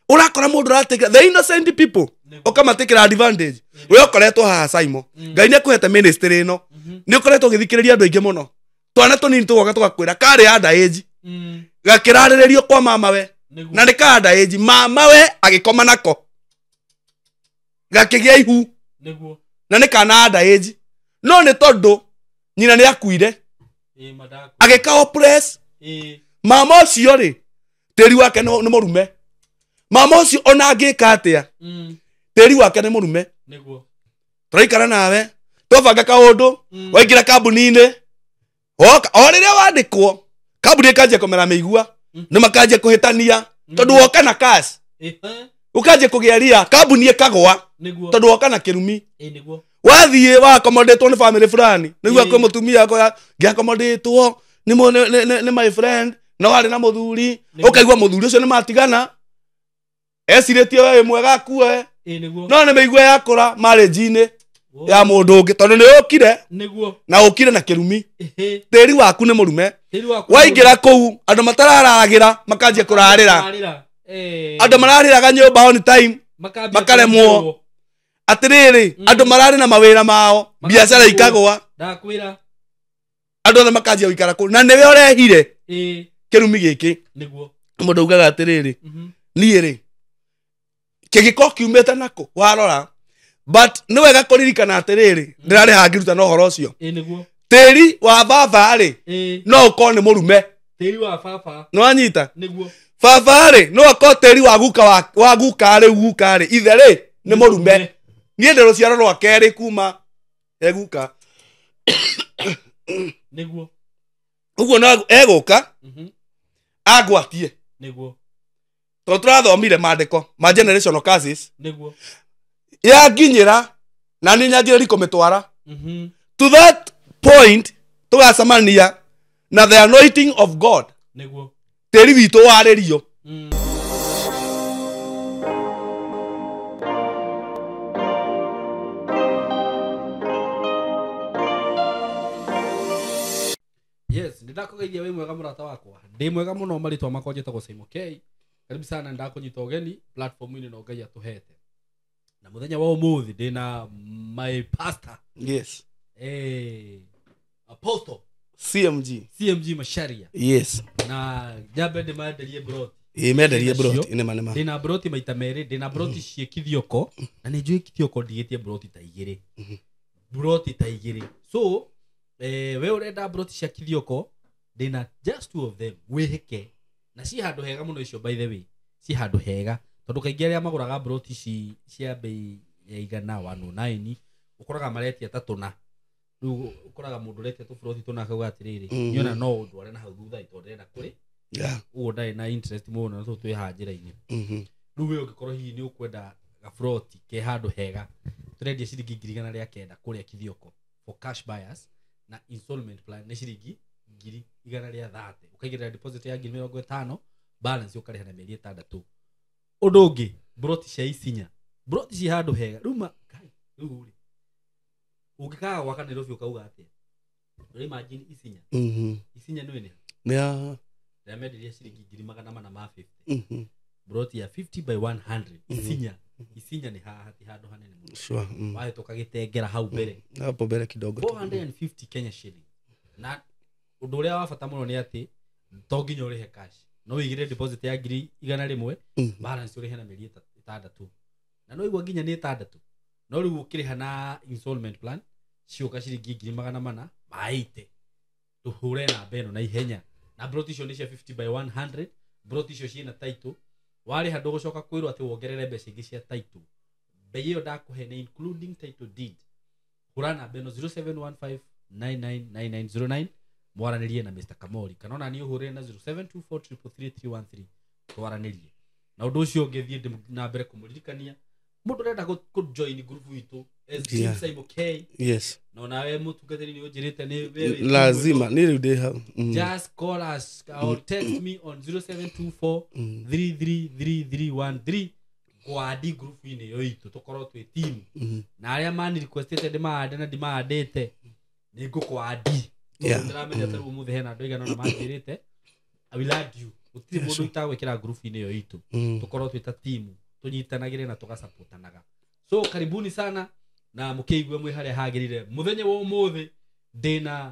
Ũrakora mũndũ ũratĩkĩra the innocent people, ũkamatikĩra advantage. We ũkoretwo haha, Simon, Ngai nĩ akũhete ministry ĩno, nĩ ũkoretwo ũgĩthikĩrĩria andũ aingĩ mũno. Twana tũnini tũgoka tũgakwĩra karĩ under age, gakĩrarĩrĩrio kwa mama we, na nĩ ka under age. Mama we agĩkoma nako, gakĩgĩa ihu, na nĩ kana under age, no nĩ tondũ nyina nĩ akuire, agĩka oppress. Mama ũcio rĩ, tĩri wake nĩ mũrume. Mama ũcio ona angĩka atĩa, tĩri wake nĩ mũrume. Tũraikara nawe, twabanga kaũndũ, waingĩra kambuni-inĩ, woka o rĩrĩa wandĩkwo, kambuni ĩkanjia kũmera mĩigua, nĩ makanjia kũhĩtania tondũ woka na cash, ũkanjia kũgĩa ria, kambuni ĩkagwa tondũ woka na kĩrumi. Wathiĩ wakomodĩtwo nĩ family fulani, nĩguo kwĩ mũtumia akoya ngĩakomodĩtwo nĩ my friend, no warĩ na mũthuri. Ũkaigua mũthuri ũcio nĩ matigana, ecirĩtie we wĩ mwega akue, no nĩ mĩigua yakũra marriage-inĩ ya mũndũ ũngĩ tondũ nĩ ũkire na ũkire na kĩrumi. Tĩri waku nĩ mũrume. Waingĩra kũu, andũ matarararagĩra makanjia kũrarĩra, andũ mararĩraga nyũmba on time makaremwo. Atĩrĩrĩ, andũ mararĩ na mawĩra mao, biacara ikagwa, Ndakwĩra. Andũ othe makanjia gũikara kũu, na nĩwe ũrehire kĩrumi gĩkĩ. Mũndũ augaga atĩrĩrĩ, niĩ rĩ, kĩgĩko kiumĩte nakũ? Warora, but nĩ wega kũririkana atĩrĩrĩ, ndĩrarĩ hangĩruta na ũhoro ũcio. Tĩri wa baba rĩ, no ũkorwo nĩ mũrume. Tĩri wa baba. Nĩ wanyita? Nĩguo. Baba rĩ, no akorwo tĩri wa guka, wa guka rĩ, guka rĩ, ithe rĩ, nĩ mũrume. Niĩ ndĩ rũciaro rwa kerĩ kuma he guka. Ũguo no egũka angwatie, tondũ tũrathomire maandĩko ma generational curses. Yanginyĩra na niĩ nyanjĩrĩri kũmĩtwara to that point, tũgacemania na the anointing of God, tĩri witũ warĩrio. Yes, nĩndakũgeithia. Wĩ mwega, mũrata wakwa? Ndĩ mwega mũno. Marĩtwa makwa njĩtagwo Simon K. Karibu sana, nĩndakũnyita ũgeni platform-inĩ no Ngai atũhete, na mũthenya wa ũmũthĩ ndĩna my pastor, apostle CMG. CMG Macharia. Na nyambe ndĩmenderie broti. Ĩ, menderie. Nacio. Broti nĩma nĩma. Ndĩna broti maita merĩ. Ndĩna broti ciĩ Kithioko, na nĩ njũĩ Kithioko ndigĩtie broti ta igĩrĩ, broti ta igĩrĩ. So we ũrenda broti cia Kithioko, ndĩna just two of them, wĩhĩke, na ci handũ hega mũno icio. By the way, ci handũ hega tondũ kaingĩ arĩa magũraga broti ici cia bei ya igana 109, ũkoraga maretia ta tũna. Rĩu ũkoraga mũndũ ũretia tũburoti tũna akauga atĩrĩrĩ, niona no ũndware na hau thutha tondũ ndĩrenda kũrĩ ũguo, ndarĩ na interest mũno na tũtũ twĩ haha njĩra-inĩ. Rĩu we ũngĩkorwo hihi nĩ ũkwenda gaburoti ke handũ hega, tũrendia ciringi 900,000 kũrĩa Kithioko for cash buyers, na installment plan nĩ ciringi 130,000. Ũkaigĩrĩra deposit ya 50,000, balance ũkarĩha na mĩeri 6. Ũndũ ũngĩ, broti cia Isinya, broti ci handũ hega. Rĩu ma Kai, rĩu rĩ, ũngĩkaga gwaka Nairobi ũkauga atĩa? Ũrĩ imagine Isinya? Isinya nĩ nĩ Nĩ ya ndĩramenderia ciringi 450,000, broti ya 50 by 100. Isinya, Isinya nĩ haha, ti handũ hanene mũno. Wahĩtũka Gĩtengera hau mbere. Hapo mbere kidogo tu. 450 Kenya shilling. Na ũndũ ũrĩa wa bata mũno nĩ atĩ to nginya ũrĩhe cash, no wĩigĩre deposit ya 100,000, balance ũrĩhe na mĩeri 6. Na no igua nginya nĩ 6, no rĩu ũkĩrĩha na installment plan ciũka ciringi 480,000. Tũhũre namba ĩno na ihenya. Na broti icio nĩ cia 50 by 100. Broti icio ciĩna title, warĩha ndũgũcoka kwĩrwo atĩ wongerere mbeca ingĩ cia title. Bei ĩyo ndakũhe nĩ including title deed. Hũra namba ĩno 0715999909, mwaranĩrie na Mr Kamori, kana ona niĩ ũhũrĩre na 0724333313, twaranĩrie. Na ũndũ ũcio ũngĩ, thiĩ na mbere kũmũririkania mũndũ ũrenda kũ join group itũ as Team Simon K, na onawe mũtungatĩri nĩ ũnjĩrĩte nĩ we wĩ team. Lazima ni rĩu ndĩ hau. Just call us or text me on 0724 333313, ngwandi group-inĩ ĩyo itũ, tũkorwo twĩ team. Na arĩa mani requestĩte ndĩmaande na ndimaandĩte, nĩ ngũkwandi. Ndĩramenya ta rĩu ũmũthĩ hena andũ aigana ũna manjĩrĩte, I will add you. Gũtirĩ mũndũ itagwĩkĩra group-inĩ ĩyo itũ. Tũkorwo twĩ ta timu, tũnyitanagĩre na tũgasupportanaga. So karibuni sana na mũkĩigue mwĩ harĩa hagĩrĩire. Mũthenya wa ũmũthĩ ndĩna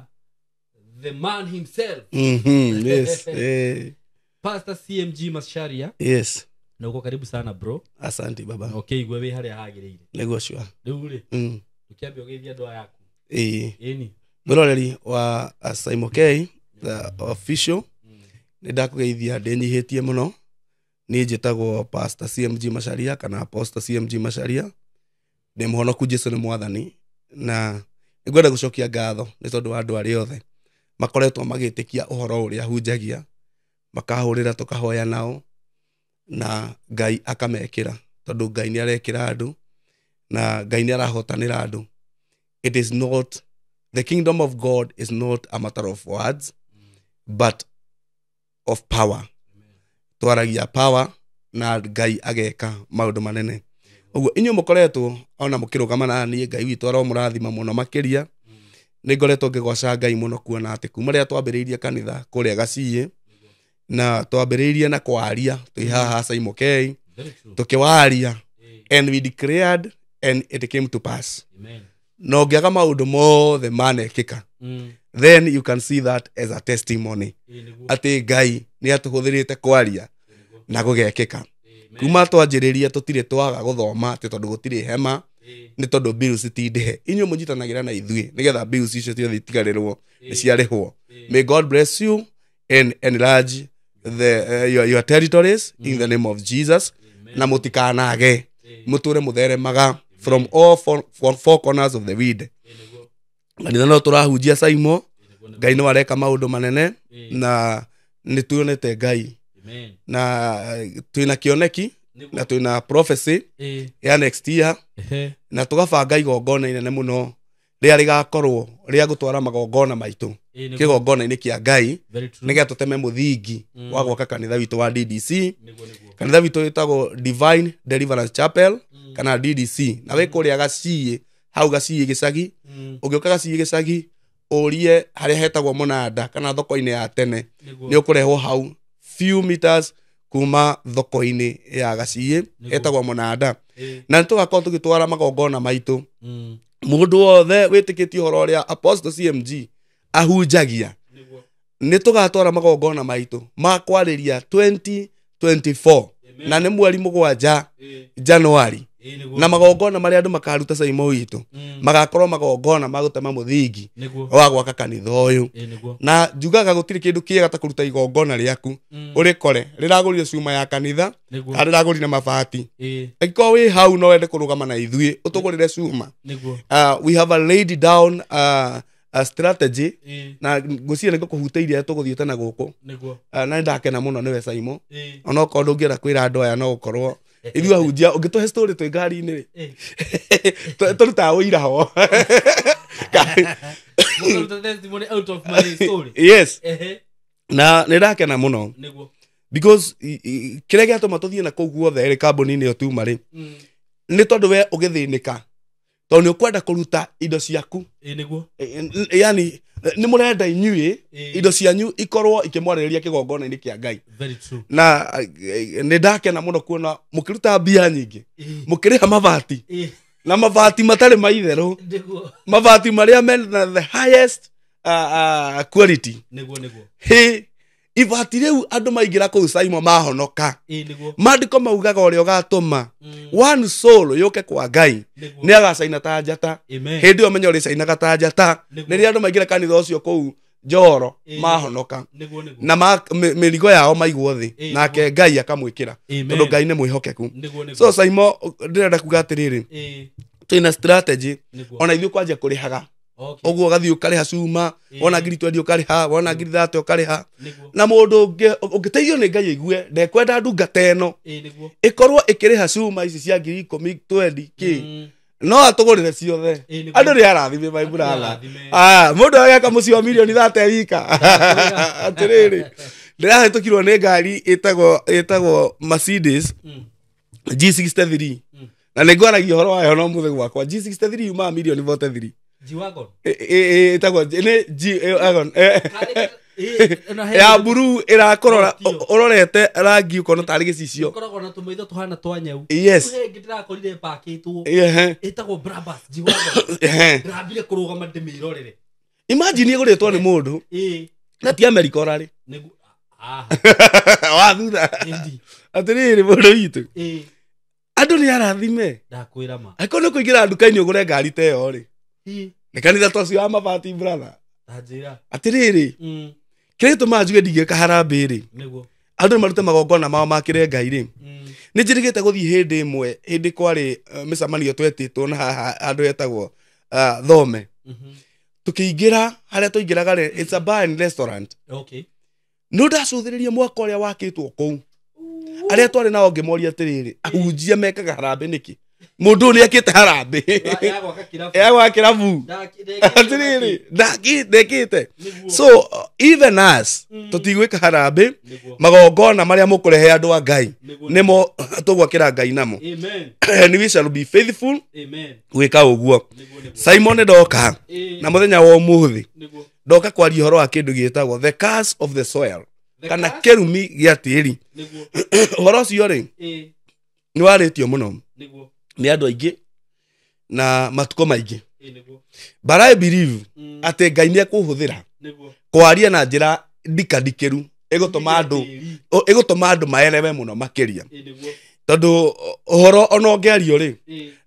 the man himself. Yes. Pastor CMG Macharia. Yes. Na uko karibu sana bro. Asante baba. Na ũkĩigue wĩ harĩa hagĩrĩire. Nĩguo sure. Rĩu rĩ, ũkĩambia ũgeithia andũ aya aku. Ĩni. Mwĩroreri wa Saimo K the official, nĩ ndakũgeithia ndĩnyihĩtie mũno. Niĩ njĩtagwo Pastor CMG Macharia kana Apostle CMG Macharia. Ndĩ mũhonoku, Jesu nĩ mwathani, na nĩngwenda gũcokia ngatho nĩ tondũ wa andũ arĩa othe makoretwo magĩtĩkia ũhoro ũrĩa hunjagia, makahũrĩra tũkahoya nao na Ngai akamekĩra, tondũ Ngai nĩ arekĩra andũ na Ngai nĩ arahotanĩra andũ. It is not, the kingdom of God is not a matter of words, but of power. Twaragia power na Ngai ageka maũndũ manene. Ũguo inyuĩ mũkoretwo ona mũkĩrũgama na niĩ, Ngai witũ aromũrathima mũno makĩria. Nĩ ngoretwo ngĩgoca Ngai mũno kuona atĩ kuma rĩrĩa twambĩrĩirie kanitha kũrĩa Gaciĩ, na twambĩrĩirie na kwaria twĩ haha Saimo K, tũkĩwaria, and we declared and it came to pass. Na ũngĩaga maũndũ mothe manekĩka, then you can see that as a testimony atĩ Ngai nĩ atũhũthĩrĩte kwaria na gũgekĩka. Kuma twanjĩrĩria tũtirĩ twaga gũthoma atĩ tondũ gũtirĩ hema, nĩ tondũ bills tindĩhe. Inyuĩ mũnyitanagĩra na ithuĩ nĩgetha bills icio ciothe itigarĩrwo nĩ ciarĩhwo. May God bless you and enlarge the your territories in the name of Jesus. Na mũtikanage, mũtũre mũtheremaga from all four corners of the world. Kanitha no tũrahunjia Saimo, Ngai no areka maũndũ manene na nĩ tuonete Ngai, na twĩna kĩoneki na twĩna prophecy ya next year, na tũgabanga igongona inene mũno rĩrĩa rĩgakorwo rĩa gũtwara magongona maitũ kĩgongona-inĩ kĩa Ngai, nĩgetha tũteme mũthingi wa gwaka kanitha witũ wa DDC. Kanitha witũ wĩtagwo Divine Deliverance Chapel kana DDC, na wĩ kũrĩa Gaciĩ, hau Gaciĩ gĩcagi. Ũngĩũka Gaciĩ gĩcagi ũrie harĩa hetagwo Mũnanda kana thoko-inĩ ya tene, nĩ ũkũrehwo hau few meters kuma thoko-inĩ ya Gaciĩ hetagwo Mũnanda. Na nĩ tũgakorwo tũgĩtwara magongona maitũ. Mũndũ wothe wĩtĩkĩtie ũhoro ũrĩa Apostle CMG ahunjagia, nĩ tũgatwara magongona maitũ ma kwarĩria 2024, na nĩ mweri 7 Januari, na magongona marĩa andũ makaruta Saimo witũ magakorwo magongona ma gũtema mũthingi wa gwaka kanitha ũyũ. Na njugaga gũtirĩ kĩndũ kĩega ta kũruta igongona rĩaku ũrĩkore rĩragũrire cuma ya kanitha kana rĩragũrire mabati. Angĩkorwo wĩ hau no wende kũrũgama na ithuĩ ũtũgũrĩre cuma. We have a laid down a strategy, na ngwĩciria nĩ ngũkũhutĩirie tũgũthiĩte na gũkũ, na nĩ ndakena mũno nĩwe Saimo. Onokorwo ndũngĩenda kwĩra andũ aya no gũkorwo ithuĩ ahunjia ũngĩtũhe story twĩ ngari-inĩ rĩ, tũrutaga ũira ho. Yes. Na nĩ ndakena mũno because kĩrĩa gĩatũma tũthiĩ na kũu guothe rĩ kambuni-inĩ ĩyo tuma rĩ, nĩ tondũ we ũgĩthĩnĩka, tondũ nĩ ũkwenda kũruta indo ciaku. Yani nĩ mũrenda inyuĩ indo cianyu ikorwo ikĩmwarĩrĩria kĩgongona-inĩ kĩa Ngai. Na nĩ ndakena mũno kuona mũkĩruta mbia nyingĩ, mũkĩrĩha mabati, na mabati matarĩ maitherũ, mabati marĩa mena the highest quality. Hĩ, ibati rĩu andũ maingĩra kũu Saimo mahonoka. Maandĩko maugaga ũrĩa ũgatũma one soul yũke kwa Ngai nĩ agacaina ta njata. Hĩndĩ ĩyo menya ũrĩcainaga ta njata. Rĩrĩa andũ maingĩra kanitha ũcio kũu Njoro mahonoka, na mĩrigo yao maigwo thĩ, nake Ngai akamwĩkĩra, tondũ Ngai nĩ mwĩhokeku. So Saimo, ndĩrenda kuga atĩrĩrĩ, twĩna strategy ona ithuĩ kwanjia kũrĩhaga. Ũguo ũgathiĩ ũkarĩha cuma, wona ngiri 20 ũkarĩha, wona ngiri 30 ũkarĩha. Na mũndũ ũngĩteithio nĩ Ngai aigue ndekwenda ndungata ĩno ĩkorwo ĩkĩrĩha cuma ici cia ngiri 10, 20 kĩ, no atũgũrĩre ciothe. Andũ nĩ arathime my brother. Mũndũ ageka mũciĩ wa mirioni 30 wika. Atĩrĩrĩ, ndĩrahĩtũkirwo nĩ ngari ĩtagwo Mercedes G63, na nĩ ngwaragia ũhoro wayo no mũthĩ gwakwa. G63 yumaga mirioni 43. G-Wagon. Ĩtagwo nĩ G-Wagon. Ya blue ĩrakũrora ũrorete rangi ũkona tarĩ gĩcicio. Koragwo na tũmaitho tũhana twa nyau. Yes. He ĩngĩ ndĩrakorire ĩpakĩtwo. Ehe. Ĩtagwo Brabus G-Wagon. Ehe. Ndĩrambire kũrũgama ndĩmĩrorere. Imagine ĩgũrĩtwo nĩ mũndũ Ĩĩ. na ti America ũrarĩ. Nĩguo. Aha. Wa thutha. Ĩndi. Atĩrĩrĩ mũndũ witũ. Ĩĩ. Andũ nĩ arathime. Ndakwĩra ma. Angĩkorwo nĩ kũingĩra nduka-inĩ ũgũre ngari ta ĩyo rĩ. Ĩĩ. Nĩ kanitha ta ũcio wa mabati brother. Ta njĩra. Atĩrĩrĩ. Kĩrĩa gĩtũmaga njuge ndingĩka harambee rĩ. Nĩguo. Andũ nĩ marute magongona mao makĩre Ngai rĩ. Nĩ njĩrĩgĩte gũthiĩ hĩndĩ ĩmwe hĩndĩ kwarĩ mĩcemanio twetĩtwo na haha handũ hetagwo Thome. Tũkĩingĩra harĩa twaingĩraga rĩ, it's a bar and restaurant. Okay. No ndacũthĩrĩria mwaka ũrĩa wakĩtwo kũu. Arĩa twarĩ nao ngĩmoria atĩrĩrĩ, ahunjia mekaga harambee nĩkĩ? Mũndũ ũyũ nĩekĩte harambee. Ya gwaka kĩrabu. Ya gwaka kĩrabu. Atĩrĩrĩ, ndekĩte. So even us tũtigwĩka harambee, magongona marĩa mũkũrehe andũ a Ngai nĩmo tũgwakĩra Ngai namo. Amen. And we shall be faithful Amen. gwĩka ũguo. Simon ndoka na mũthenya wa ũmũthĩ ndoka kwaria ũhoro wa kĩndũ gĩtagwo the curse of the soil kana kĩrumi gĩa tĩri. Ũhoro ũcio rĩ nĩ warĩtio mũno nĩ andũ aingĩ na matukũ maingĩ. But I believe atĩ Ngai nĩ ekũhũthĩra kwaria na njĩra ndikandikĩru ĩgũtũma andũ maelewe mũno makĩria. Tondũ ũhoro ona ũngĩario rĩ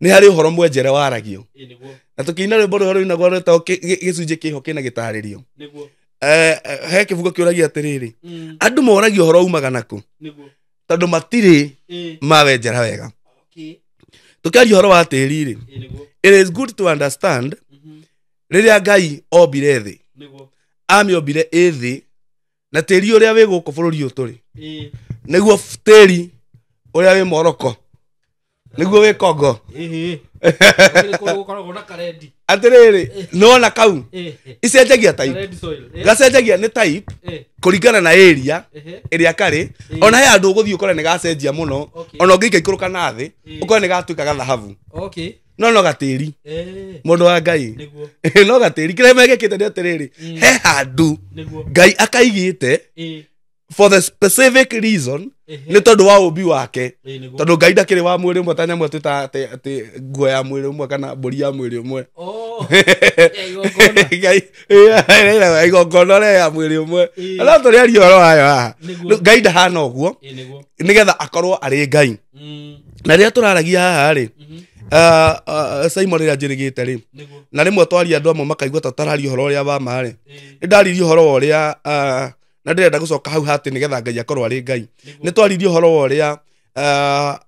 nĩ harĩ ũhoro mwenjere waragio. Na tũkĩina rwĩmbo rũrĩa rũinagwo rwĩtagwo gĩcunjĩ kĩho kĩna gĩtarĩrio. He kĩbungo kĩũragia atĩrĩrĩ, andũ moragia ũhoro umaga nakũ tondũ matirĩ mawenjera wega. Tũkĩaria ũhoro wa tĩri rĩ, it is good to understand rĩrĩa Ngai ombire thĩ, amĩombire ĩ thĩ na tĩri ũrĩa wĩ gũkũ bũrũri ũyũ tũrĩ nĩguo tĩri ũrĩa wĩ Morocco nĩguo wĩ Congo. Atĩrĩrĩ, nĩwona kau icenjagia type, gacenjagia nĩ type kũringana na area ĩrĩa karĩ. Ona he handũ ũgũthiĩ ũkore nĩ gacenjia mũno, ona ũngĩikaikũrũka na thĩ ũkore nĩ gatuĩka gathahabu. No no gatĩri mũndũ wa Ngai no gatĩri. Kĩrĩa mekĩte nĩ atĩrĩrĩ, he handũ Ngai akaigĩte for the specific reason nĩ tondũ wa ũmbi wake. Tondũ Ngai ndakĩrĩ wa mwĩrĩ ũmwe ta nyamũ atĩ atĩ nguo ya mwĩrĩ ũmwe kana mbũri ya mwĩrĩ ũmwe. Ngai igongona rĩa ya mwĩrĩ ũmwe. No tũrĩaria ũhoro wayo haha. Ngai ndahana ũguo nĩgetha akorwo arĩ Ngai. Na rĩrĩa tũraragia haha rĩ, Simon rĩrĩa njĩrĩgĩte rĩ, na rĩmwe twaria andũ amwe makaigua ta tũtararia ũhoro ũrĩa wa ma rĩ, nĩ ndaririe ũhoro wa ũrĩa na ndĩrenda gũcoka hau hatĩ nĩgetha Ngai akorwo arĩ Ngai. Nĩ twaririe ũhoro wa ũrĩa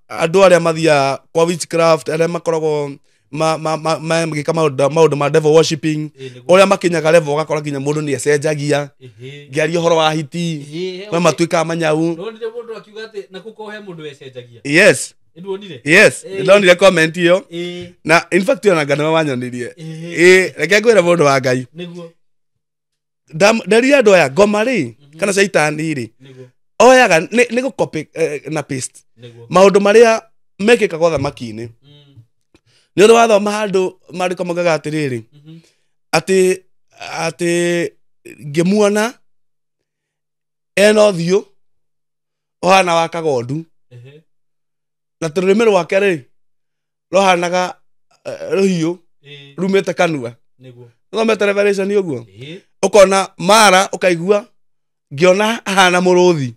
andũ arĩa mathiaga kwa witchcraft, arĩa makoragwo magĩka maũndũ ma devil worshiping, ũrĩa makinyaga level ũgakora nginya mũndũ nĩ ecenjagia. Ngĩaria ũhoro wa hiti, kwĩ matuĩkaga manyau. Yes. Yes, ndonire comment ĩyo. Na in fact ona Ngai nĩwe wanyonirie. Reke ngwĩre mũndũ wa Ngai. Nderire andũ aya ngoma rĩ kana caitani rĩ oyaga nĩ gũcopy na paste maũndũ marĩa mekĩkaga ũthamaki-inĩ. Nĩ ũndũ wathoma handũ maandĩko maugaga atĩrĩrĩ, atĩ ngĩmuona ena ũthiũ ũhana wa kagondu na tũrũrĩmĩ rwake rĩ rũhanaga rũhiũ rumĩte kanua. Thomete Revelation ũguo ũkona mara ũkaigua ngĩona ahana mũrũthi.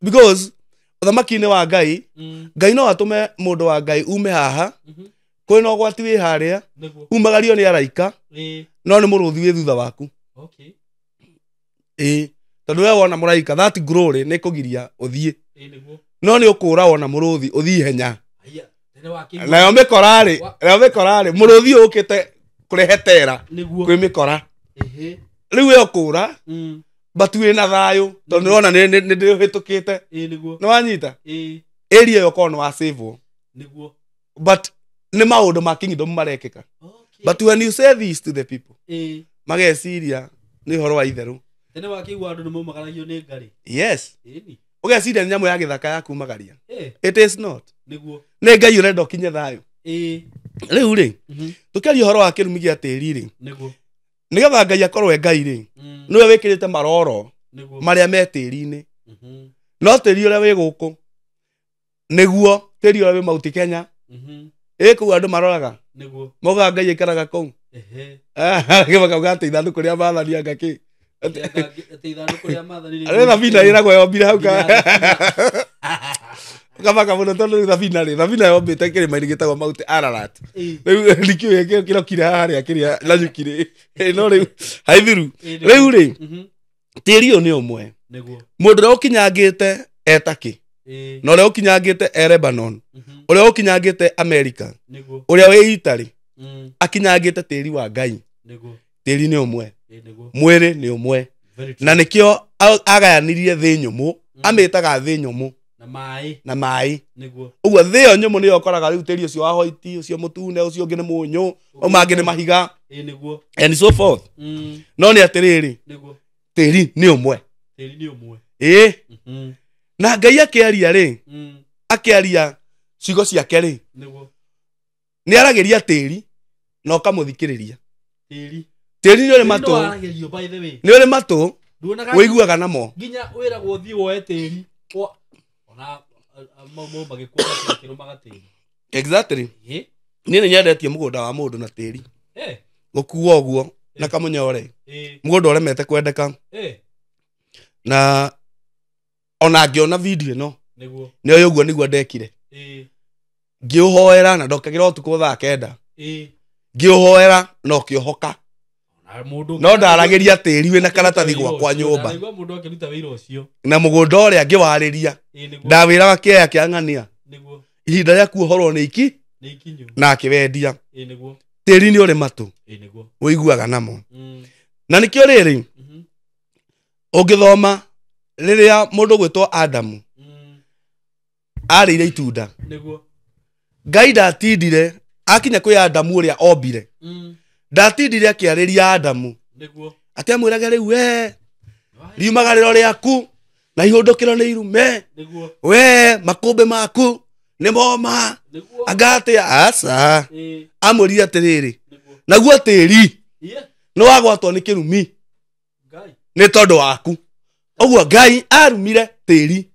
Because ũthamaki-inĩ wa Ngai, Ngai no atũme mũndũ wa Ngai ume haha kwĩna ũgwati wĩ harĩa umagario nĩ araika no nĩ mũrũthi wĩ thutha waku. Tondũ we wona mũraika that glory nĩ kũgiria ũthiĩ, no nĩ ũkũra wona mũrũthi ũthiĩ ihenya. Nayo mĩkora rĩ, mũrũthi ũkĩte kũrehe tera kwĩ mĩkora. Rĩu we ũkũra but wĩna thayũ tondũ nĩwona nĩ ndĩhĩtũkĩte. Nĩ wanyita area ĩyo ũkorwo nĩ wasavwo, but nĩ maũndũ ma kingdom marekĩka. But when you say this to the people mageciria nĩ ũhoro wa itherũ. Yes, ũgeciria nĩ nyamũ ya gĩthaka ya kumagaria. It is not. Nĩ Ngai ũrenda ũkinye thayũ. Rĩu rĩ, tũkĩaria ũhoro wa kĩrumi gĩa tĩri rĩ, Nĩgetha Ngai akorwo e Ngai rĩ, nĩwe wĩkĩrĩte maroro marĩa me tĩri-inĩ. No tĩri ũrĩa wĩ gũkũ nĩguo tĩri ũrĩa wĩ Mount Kenya. Ĩ kũu andũ maroraga maugaga Ngai aikaraga kũu. Makauga atĩ ithandũkũ rĩa maathani anga kĩ. Arĩ thabina ĩragwo yombire hau kamaka mũno tondũ rĩu thabina rĩ, thabina yombĩte kĩrĩma-inĩ gĩtagwo Mount Ararat. Rĩu ndikĩũĩ kĩrokire haha harĩa kĩrĩa Nanyuki rĩ. No rĩu haithiru. Rĩu rĩ, tĩri ũyũ nĩ ũmwe. Mũndũ ũrĩa ũkinyangĩte e Turkey, na ũrĩa ũkinyangĩte e Lebanon, ũrĩa ũkinyangĩte America, ũrĩa wĩ Italy, akinyangĩte tĩri wa Ngai. Tĩri nĩ ũmwe, mwĩrĩ nĩ ũmwe. Na nĩkĩo agayanirie thĩ nyũmũ, amĩtaga thĩ nyũmũ na maĩ. Ũguo thĩ ĩyo nyũmũ nĩyo ũkoraga rĩu tĩri ũcio wa white, ũcio mũtune, ũcio ũngĩ nĩ mũnyũ, mau mangĩ nĩ mahiga, and so forth. No nĩ atĩrĩrĩ, tĩri nĩ ũmwe. Ĩĩ. Na Ngai akĩaria rĩ, akĩaria ciugo ciake rĩ, nĩ aragĩria tĩri na ũkamũthikĩrĩria. Tĩri nĩ ũrĩ matũ, nĩ ũrĩ matũ ũiguaga namo. Nginya wĩragwo ũthiĩ woe tĩri. Ona mau magĩkua makĩrũmaga tĩri. Exactly. Niĩ nĩ nyendetie mũgũnda wa mũndũ na tĩri. Gũkua ũguo na kamũnyore. Mũgũnda ũremete kwendeka. Na ona ngĩona video ĩno nĩ oĩ ũguo nĩguo ndekire. Ngĩũhoera na ndokagĩra ũtukũ thaa 9. Ngĩũhoera na ũkĩohoka. No ndaragĩria tĩri wĩna karatathi gwakwa nyũmba. Na mũgũnda ũrĩa ngĩwarĩria ndawĩraga kĩaya kĩa ng'ania. Ihinda rĩa kuohorwo nĩ iki na akĩwendia. Tĩri nĩ ũrĩ matũ ũiguaga namo. Na nĩkĩo rĩrĩ ũngĩthoma rĩrĩa mũndũ gwĩtwo Adamu arĩire itunda, Ngai ndatindire akinya kwĩ Adamu ũrĩa ombire, ndatindire akĩarĩria Adamu atĩ amwĩrage rĩu we riumagarĩro rĩaku na ihũndũkĩro nĩ irume, we makũmbĩ maku nĩ moma, anga atĩa? Aca, amwĩrire atĩrĩrĩ, naguo tĩri nĩ wagwatwo nĩ kĩrumi nĩ tondũ waku. Ũguo Ngai arumire tĩri.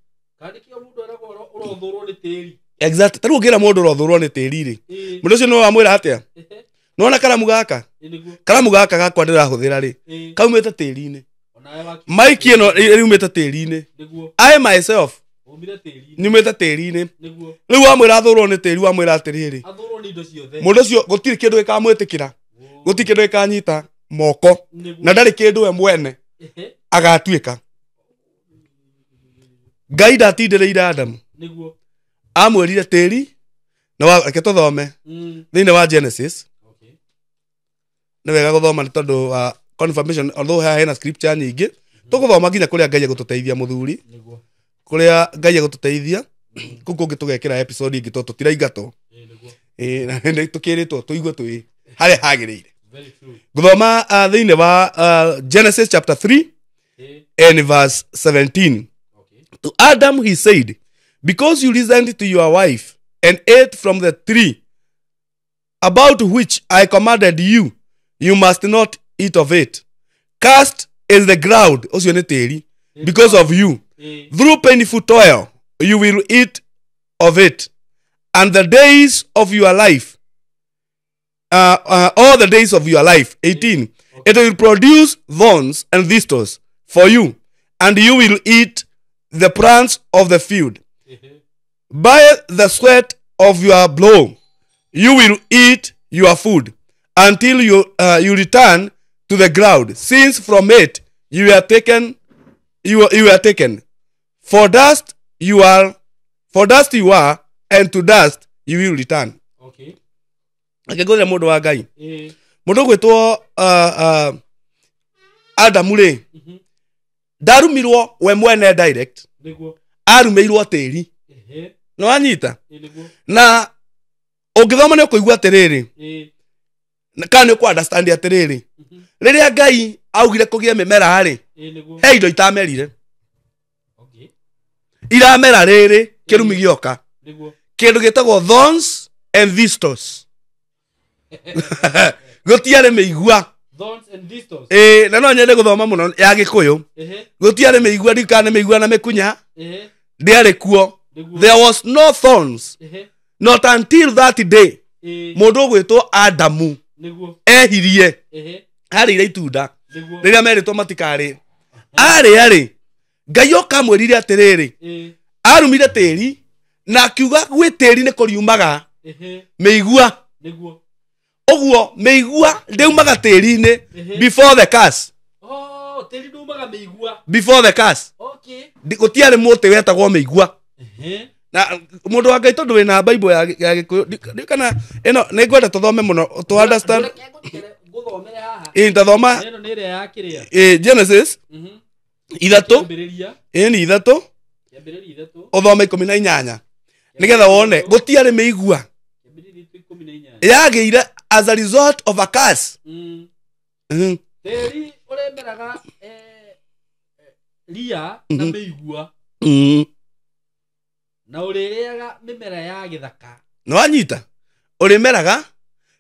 Exactly. Tarĩu ũngĩra mũndũ ũrothũrwo nĩ tĩri rĩ, mũndũ ũcio nĩ wamwĩra atĩa? Nĩwona karamu gaka? Karamu gaka gakwa ndĩrahũthĩra rĩ, kaumĩte tĩri-inĩ. Maiki ĩno ĩrumĩte tĩri-inĩ. I myself nyumĩte tĩri-inĩ. Rĩu wamwĩra athũrwo nĩ tĩri, wamwĩra atĩrĩrĩ, mũndũ ũcio gũtirĩ kĩndũ gĩkamwĩtĩkĩra, gũtirĩ kĩndũ gĩkanyita moko, na ndarĩ kĩndũ we mwene agatuĩka. Ngai ndatindĩrĩire Adamu, amwĩrire tĩri na reke tũthome thĩinĩ wa Genesis. Nĩ wega gũthoma nĩ tondũ wa confirmation, although haha hena scripture nyingĩ tũgũthoma nginya kũrĩa Ngai egũtũteithia mũthuri, kũrĩa Ngai egũtũteithia kũu kũngĩ tũgekĩra episode ĩngĩ tondũ tũtiraingatwo, nĩ tũkĩrĩtwo tũigue twĩ harĩa hagĩrĩire. Gũthoma thĩinĩ wa Genesis chapter 3 and verse 17. To Adam he said, because you listened to your wife and ate from the tree about which I commanded you, you must not eat of it. Cursed is the ground, ũcio nĩ tĩri, because of you. Through painful toil you will eat of it, and the days of your life, all the days of your life. 18. It will produce thorns and thistles for you, and you will eat the plants of the field. By the sweat of your brow you will eat your food until you return to the ground, since from it you are taken. You are taken. For dust you are, and to dust you will return. Okay. Akĩngũrĩra mũndũ wa Ngai. Mũndũ ũgwĩtwo Adamu rĩ, ndarumirwo we mwene direct, arumĩirwo tĩri. Nĩ wanyita? Na ũngĩthoma nĩ ũkũigua atĩrĩrĩ, kana nĩ ũkũ understand atĩrĩrĩ, rĩrĩa Ngai augire kũgĩe mĩmera rĩ, he indo itamerire. Iramera rĩrĩ kĩrumi gĩoka, kĩndũ gĩtagwo thorns and thistles. Gũtiarĩ mĩigua, Thorns and thistles. Ĩĩ, na no nyende gũthoma mũno ya Gĩkũyũ. Ehe. Gũtiarĩ mĩigua, ndikana mĩigua na mĩkunya. Ehe. Ndĩarĩ kuo. Nĩguo. There was no thorns. Ehe. Not until that day. Ĩĩ. Mũndũ ũgwĩtwo Adamu Nĩguo. ehirie. Ehe. Arĩire itunda. Nĩguo. Rĩrĩa merĩtwo matikarĩe. Arĩa rĩ, Ngai oka amwĩrire atĩrĩrĩ, Ĩĩ. arumire tĩri na akiuga gwĩ tĩri nĩ kũriumaga Ehe. mĩigua. Nĩguo. Ũguo mĩigua ndĩumaga tĩri-inĩ Ehe. before the curse. Oh, tĩri ndumaga mĩigua. Before the curse. Okay. Gũtiarĩ mũtĩ wetagwo mĩigua. Ehe. Na mũndũ wa Ngai tondũ wĩna Bible ya Gĩkũyũ, kana ĩno nĩ ngwenda tũthome mũno to understand. Reke ngũthomere haha. Ĩĩ, tathoma. Ĩno nĩ ĩrĩa ya kĩrĩa. Ĩĩ, Genesis 3. Kĩambĩrĩria. Ĩĩ, nĩ 3. Kĩambĩrĩria 3. Ũthome 18. Nĩgetha wone gũtiarĩ mĩigua. Kĩambĩrĩria 3:18. Yagĩire as a result of a curse. Tĩri ũrĩmeraga ria na mĩigua. Na ũrĩrĩaga mĩmera ya gĩthaka. Nĩ wanyita? Ũrĩmeraga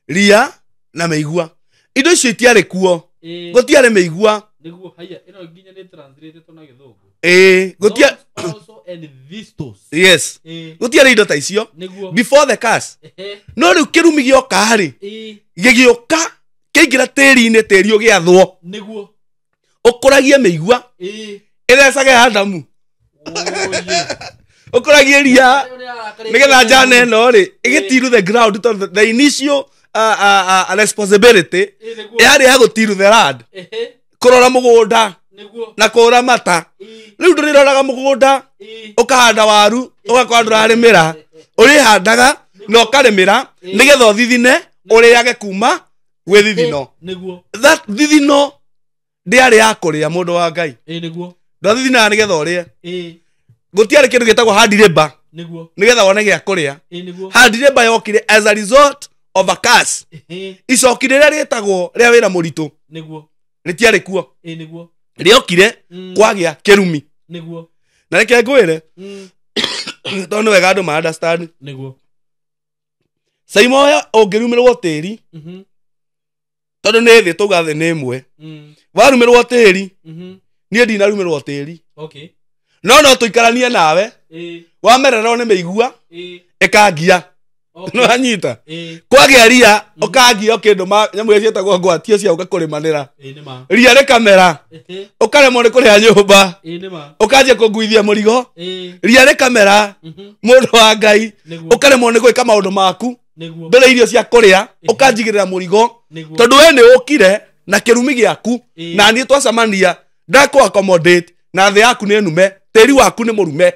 ria na mĩigua. Indo icio itiarĩ kuo. Gũtiarĩ mĩigua. Nĩguo, haiya, ĩno nginya nĩ translated na Gĩthũngũ. Ĩĩ, gũtia Thorns also and thistles. Yes. Gũtiarĩ indo ta icio. Nĩguo. Before the curse. Ehe. No rĩu kĩrumi gĩoka rĩ, Ĩĩ. gĩgĩũka kĩaingĩra tĩri-inĩ, tĩri ũgĩathwo. Nĩguo. Ũkũragie mĩigua. Ĩĩ. Ĩthecage Adamu. Oye. Ũkũragie ria nĩgetha njana ĩno rĩ ĩgĩtiru the ground tondũ the initial responsibility Ĩĩ, nĩguo. yarĩ ya gũtiru the land. Ehe. Kũrora mũgũnda Nĩguo. na kũramata. Ĩĩ. Rĩu ndũrĩroraga mũgũnda Ĩĩ. ũkahanda waru ũgakorwo ndũrarĩmĩra. Ũrĩhandaga na ũkarĩmĩra nĩgetha ũthithine ũrĩage kuma gwĩ thithino. Nĩguo. That thithino ndĩarĩ ya kũrĩa mũndũ wa Ngai. Ĩĩ, nĩguo. Ndwathithinaga nĩgetha ũrĩe. Ĩĩ. Gũtiarĩ kĩndũ gĩtagwo hard labor Nĩguo. nĩgetha wone gĩa kũrĩa. Ĩĩ, nĩguo. Hard labor yokire as a result of a curse. Ehe. Icoki rĩrĩa rĩtagwo rĩa wĩra mũritũ Nĩguo. rĩtiarĩ kuo. Ĩĩ, nĩguo. Rĩokire kwagĩa kĩrumi. Nĩguo. Na reke ngwĩre tondũ nĩ wega andũ ma understand. Nĩguo. Saimoya ũngĩrumĩrwo tĩri tondũ nĩ thĩ tauga thĩ nĩ ĩmwe. Warumĩrwo tĩri niĩ ndinarumĩrwo tĩri. Okay. No no tũikaranie nawe. Ĩĩ. Wamererwo nĩ mĩigua Ĩĩ. ĩkangia. Okay. Nĩ wanyita? Ĩĩ. Kwagĩa ria ũkangia ũkĩndũma nyamũ iria ciĩtagwo ngwatio cia ũgakũrĩmanĩra. Ĩĩ, nĩ ma. Ria rĩkamera. Ehe. Ũkaremwo nĩ kũrĩha nyũmba. Ĩĩ, nĩ ma. Ũkanjia kũnguithia mũrigo. Ĩĩ. Ria rĩkamera. Mũndũ wa Ngai. Nĩguo. Ũkaremwo nĩ gwĩka maũndũ maku. Nĩguo. Ndũrĩ irio cia kũrĩa. Ũkanjigĩrĩra mũrigo. Nĩguo. Tondũ we nĩ ũkire na kĩrumi gĩaku. Ĩĩ. Na niĩ twacemania ndakũ accommodate na thĩ yaku nĩ nume, tĩri waku nĩ mũrume.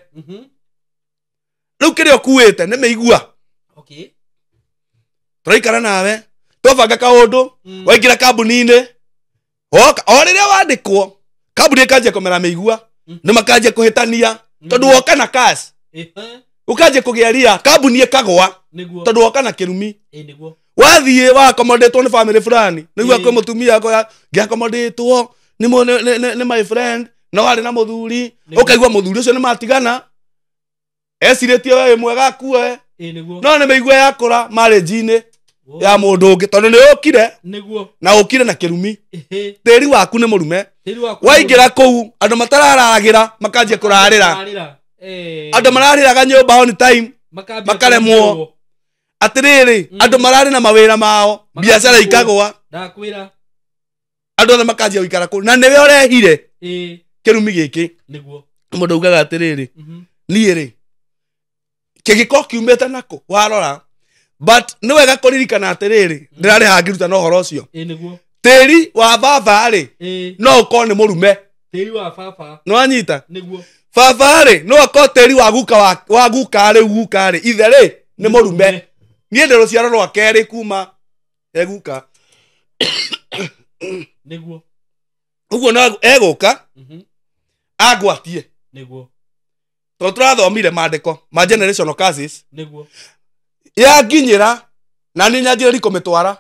Rĩu kĩrĩa ũkuĩte nĩ mĩigua. Okay. Tũraikara nawe twabanga kaũndũ waingĩra kambuni-inĩ woka o rĩrĩa wandĩkwo kambuni ĩkanjia kũmera mĩigua nĩ makanjia kũhĩtania tondũ woka na cash. Ehe. Ũkanjia kũgĩa ria kambuni ĩkagũa Nĩguo. tondũ woka na kĩrumi. Ĩĩ, nĩguo. Wathiĩ wa accommodate-wo nĩ family fulani nĩguo Ĩĩ. kwĩ mũtumia akoya ngĩaccommodate-wo nĩ my friend no warĩ na mũthuri Nĩguo. ũkaigua mũthuri ũcio nĩ matigana ecirĩtie we wĩ mwega akue Ĩĩ, nĩguo. no nĩ mĩigua yakũra marriage-inĩ ya mũndũ ũngĩ tondũ nĩ ũkire Nĩguo. na ũkire na kĩrumi. Ehe. Tĩri waku nĩ mũrume. Tĩri waku Waingĩra kũu andũ matararagĩra makanjia kũrarĩra. Kũrarĩra. Eh. Andũ mararĩraga nyũmba on time Makambia makaremwo. kũrarĩrwo. Atĩrĩrĩ andũ mararĩ na mawĩra mao biacara ikagũa. Ndakwĩra. Andũ othe makanjia gũikara kũu na nĩwe ũrehire Ĩĩ. kĩrumi gĩkĩ. Nĩguo. Mũndũ augaga atĩrĩrĩ niĩ rĩ kĩgĩko kiumĩte nakũ warora but nĩ wega kũririkana atĩrĩrĩ ndĩrarĩ hangĩruta na ũhoro ũcio. Ĩĩ, nĩguo. Tĩri wa baba rĩ Ĩĩ. no ũkorwo nĩ mũrume. Tĩri wa baba. Nĩ wanyita? Nĩguo. Baba rĩ no akorwo tĩri wa guka wa guka rĩu guka rĩ ithe rĩ nĩ mũrume. Niĩ ndĩ rũciaro rwa kerĩ kuma he guka. Nĩguo. Ũguo no egũka agwatie. Nĩguo. Tondũ tũrathomire maandĩko ma generational curses. Nĩguo. Yanginyĩra na niĩ nyanjĩrĩrie kũmĩtwara.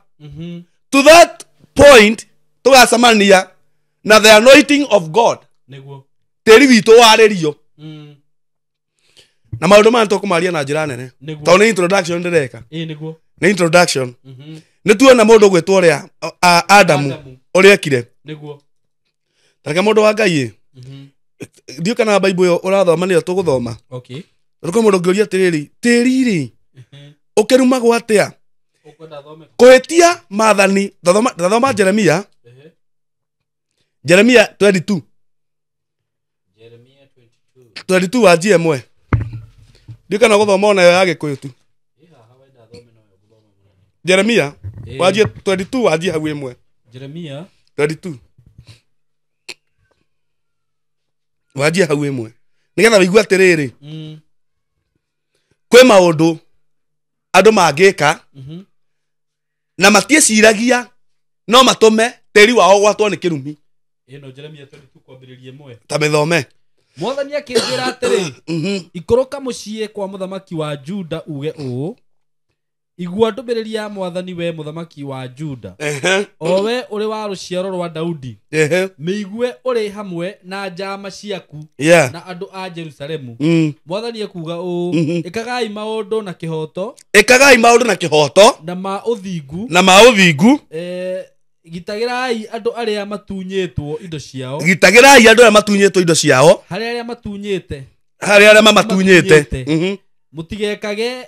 To that point tũgacemania na the anointing of God. Nĩguo. Tĩri witũ warĩrio. Na maũndũ maya tũkũmaria na njĩra nene. Nĩguo. Tondũ nĩ introduction ndĩreka. Ĩĩ, nĩguo. Nĩ introduction. Nĩ tuona mũndũ ũgwĩtwo ũrĩa Adamu. Adamu. Ũrĩa ekire. Nĩguo. Tareke mũndũ wa Ngai ĩ. Ndiũ kana Bible ĩyo ũrathoma nĩyo tũgũthoma. Okay. Rũkũ mũndũ ũngĩũria atĩrĩrĩ, tĩri rĩ, ũkĩrumagwo atĩa? Ũkwenda thome. Kũhĩtia maathani, tathoma Jeremia. Jeremia 22. Jeremia 22. 22 wa GMW. Ndiũ kana gũthoma onayo ya Gĩkũyũ tu. Jeremia wanjie 22 wanjie hau ĩmwe. Jeremia 22. Wanjie hau ĩmwe. Nĩgetha wĩigue atĩrĩrĩ. Kwĩ maũndũ andũ mangĩka na matiĩciragia no matũme tĩri wao ũgwatwo nĩ kĩrumi. Ĩno Jeremia 22 kwambĩrĩria ĩmwe. Ta mĩthome. Mwathani akĩnjĩra atĩrĩ, ikũrũka mũciĩ kwa mũthamaki wa Juda uge ũũ, igua ndũmĩrĩri ya Mwathani we mũthamaki wa Juda, o we ũrĩ wa rũciaro rwa Daudi, mĩigue ũrĩ hamwe na njama ciaku na andũ a Jerusalemu. Mwathani ekuuga ũũ, ĩkagai maũndũ na kĩhooto, ĩkagai maũndũ na kĩhooto na ma ũthingu, na ma ũthingu, gitagĩrai andũ arĩa matunyĩtwo indo ciao, gitagĩrai andũ arĩa matunyĩtwo indo ciao, harĩ arĩa matunyĩte, harĩ arĩa mamatunyĩte, mũtigekage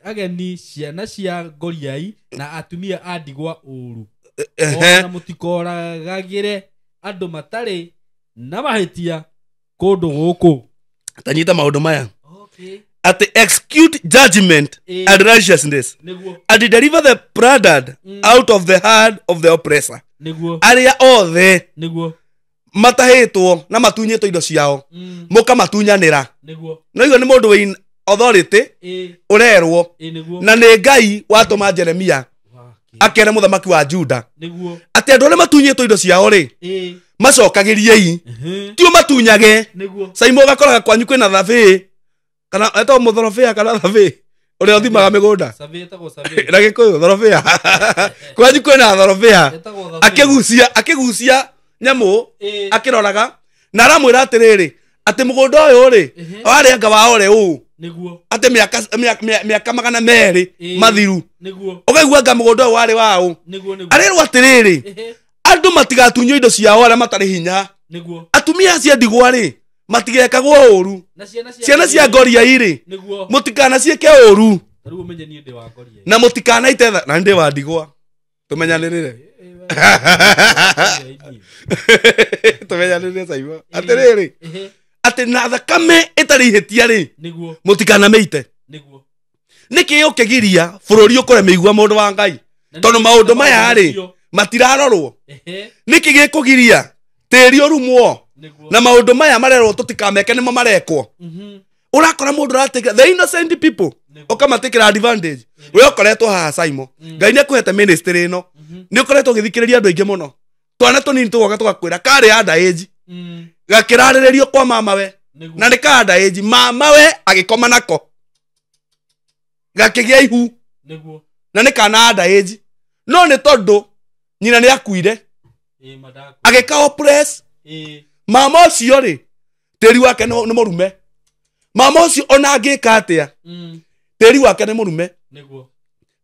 ageni ciana cia ngoriai na atumia a ndigwa ũũru, ona mũtikoragagĩre andũ matarĩ na mahĩtia kũndũ gũkũ. Tanyita maũndũ maya. Atĩ execute judgment and righteousness and deliver the plundered out of the hand of the oppressor. Arĩa othe matahĩtwo na matunyĩtwo indo ciao mũkamatunyanĩra. No igua nĩ mũndũ wĩ authority ũrerwo na nĩ Ngai watũma Jeremia akere mũthamaki wa Juda atĩ andũ arĩa matunyĩtwo indo ciao rĩ macokagĩriei, ti ũmatunyage. Caimo ũgakoraga kwanyu kwĩna thabĩ kana etagwo mũthorobĩa kana thabĩ ũrĩa ũthimaga mĩgũnda na Gĩkũyũ thorobĩa. Kwanyu kwĩna thorobĩa, akĩgucia nyamũ akĩroraga na aramwĩra atĩrĩrĩ atĩ mũgũnda ũyũ rĩ warĩ anga wa ore ũũ atĩ mĩaka 200 mathiru, ũkaigua anga mũgũnda ũyũ warĩ waũ. Arerwo atĩrĩrĩ andũ matigatunywo indo ciao arĩa matarĩ hinya, atumia acio ndigwa rĩ matigekagwo ũru, ciana cia ngoriai rĩ mũtikanaciĩke ũru, na mũtikanaite na ndĩ wa ndigwa. Tũmenyanĩrĩre. Tũmenyanĩrĩre Caimo. Atĩrĩrĩ atĩ na thakame ĩtarĩ ihĩtia rĩ mũtikanamĩite. Nĩkĩ ũkĩgiria bũrũri ũkũre mĩigua mũndũ wa Ngai? Tondũ maũndũ maya rĩ matirarorwo. Nĩkĩ gĩkũgiria tĩri ũrumwo na maũndũ maya marerwo tũtikameke nĩmo marekwo? Ũrakora mũndũ ũratĩkĩra the innocent people ũkamatĩkĩra advantage. We ũkoretwo haha Caimo, Ngai nĩakũhete ministry ĩno, nĩ ũkoretwo ũgĩthikĩrĩria andũ aingĩ mũno. Twana tũnini tũgoka tũgakwĩra karĩ under age, gakĩrarĩrĩrio kwa mamawe na nĩ ka under age, mamawe agĩkoma nako gakĩgĩa ihu na nĩ kana under age, no nĩ tondũ nyina nĩ akuire agĩka oppress mama ũcio rĩ tĩri wake nĩ mũrume. Mama ũcio ona angĩka atĩa tĩri wake nĩ mũrume.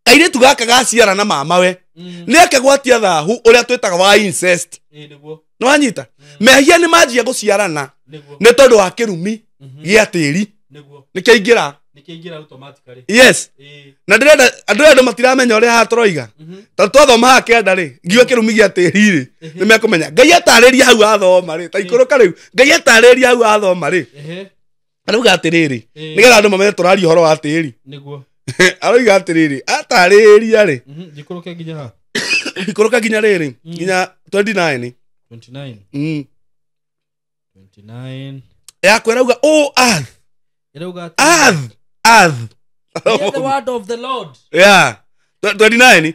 Kairĩtu gaka gaciara na mamawe nĩ akegwatia thahu ũrĩa twĩtaga wa incest. Nĩ wanyita? Mehia nĩ manjia gũciarana nĩ tondũ wa kĩrumi gĩa tĩri nĩkĩaingĩra. Yes. Na ndĩrenda andũ matiramenya ũrĩa haha tũroiga. Tondũ twathoma haha kĩanda rĩ ngiuga kĩrumi gĩa tĩri rĩ nĩ mekũmenya. Ngai atarĩria hau athoma rĩ ta ikũrũka rĩu Ngai atarĩria hau athoma rĩ arauga atĩrĩrĩ nĩgetha andũ mamenye tũraria ũhoro wa tĩri. Arauga atĩrĩrĩ atarĩria rĩ njikũrũke nginya ha ikũrũka nginya rĩrĩ nginya 29 29 29 yakwa ĩrauga o earth ĩrauga earth earth hear the word of the Lord. Yeah 29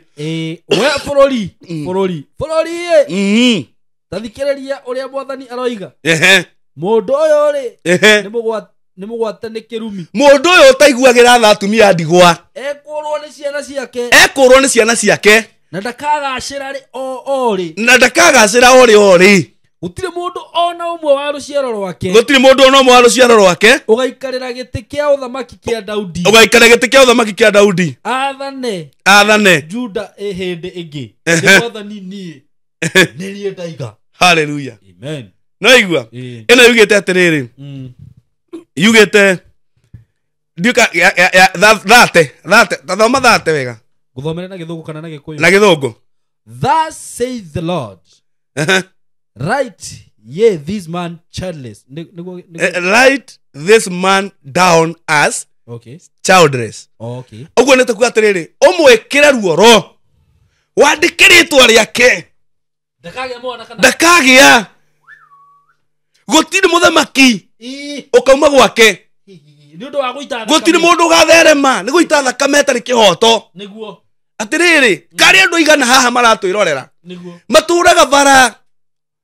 we bũrũri bũrũri bũrũri tathikĩrĩria ũrĩa Mwathani aroiga. Mũndũ ũyũ rĩ nĩ mũgwate nĩ kĩrumi. Mũndũ ũyũ ũtaiguagĩra tha atumia ndigwa ekũrwo nĩ ciana ciake, ekũrwo nĩ ciana ciake na ndakagacĩra rĩ o rĩ, na ndakagacĩra o rĩ o rĩ. Gũtirĩ mũndũ ona ũmwe wa rũciaro rwake. Gũtirĩ mũndũ ona ũmwe wa rũciaro rwake. Ũgaikarĩra gĩtĩ kĩa ũthamaki kĩa Daudi. Ũgaikarĩra gĩtĩ kĩa ũthamaki kĩa Daudi. Athane. Athane. Juda hĩndĩ ĩngĩ. Nĩ Mwathani niĩ. Nĩ niĩ ndaiga. Hallelujah. Amen. No igua. Ĩno yugĩte atĩrĩrĩ. Yugĩte ndiuka thate thate tathoma thate wega. Gũthomera na Gĩthũngũ kana na Gĩkũyũ? Na Gĩthũngũ. Thus says the Lord. Write ye this man childless. Write this man down as okay. childless. Okay. Ũguo nĩ tũkuga atĩrĩrĩ, ũmwĩkĩre ruoro, wandĩke rĩtwa rĩake. Ndakagĩa mwana kana ndakagĩa. Gũtirĩ mũthamaki ũkauma gwake. Nĩ ũndũ wa gũita thakame. Gũtirĩ mũndũ ũgatherema nĩ gũita thakame ĩtarĩ kĩhoto. Nĩguo. Atĩrĩrĩ, karĩ andũ aigana haha maratwĩrorera. Nĩguo. Matũraga bara,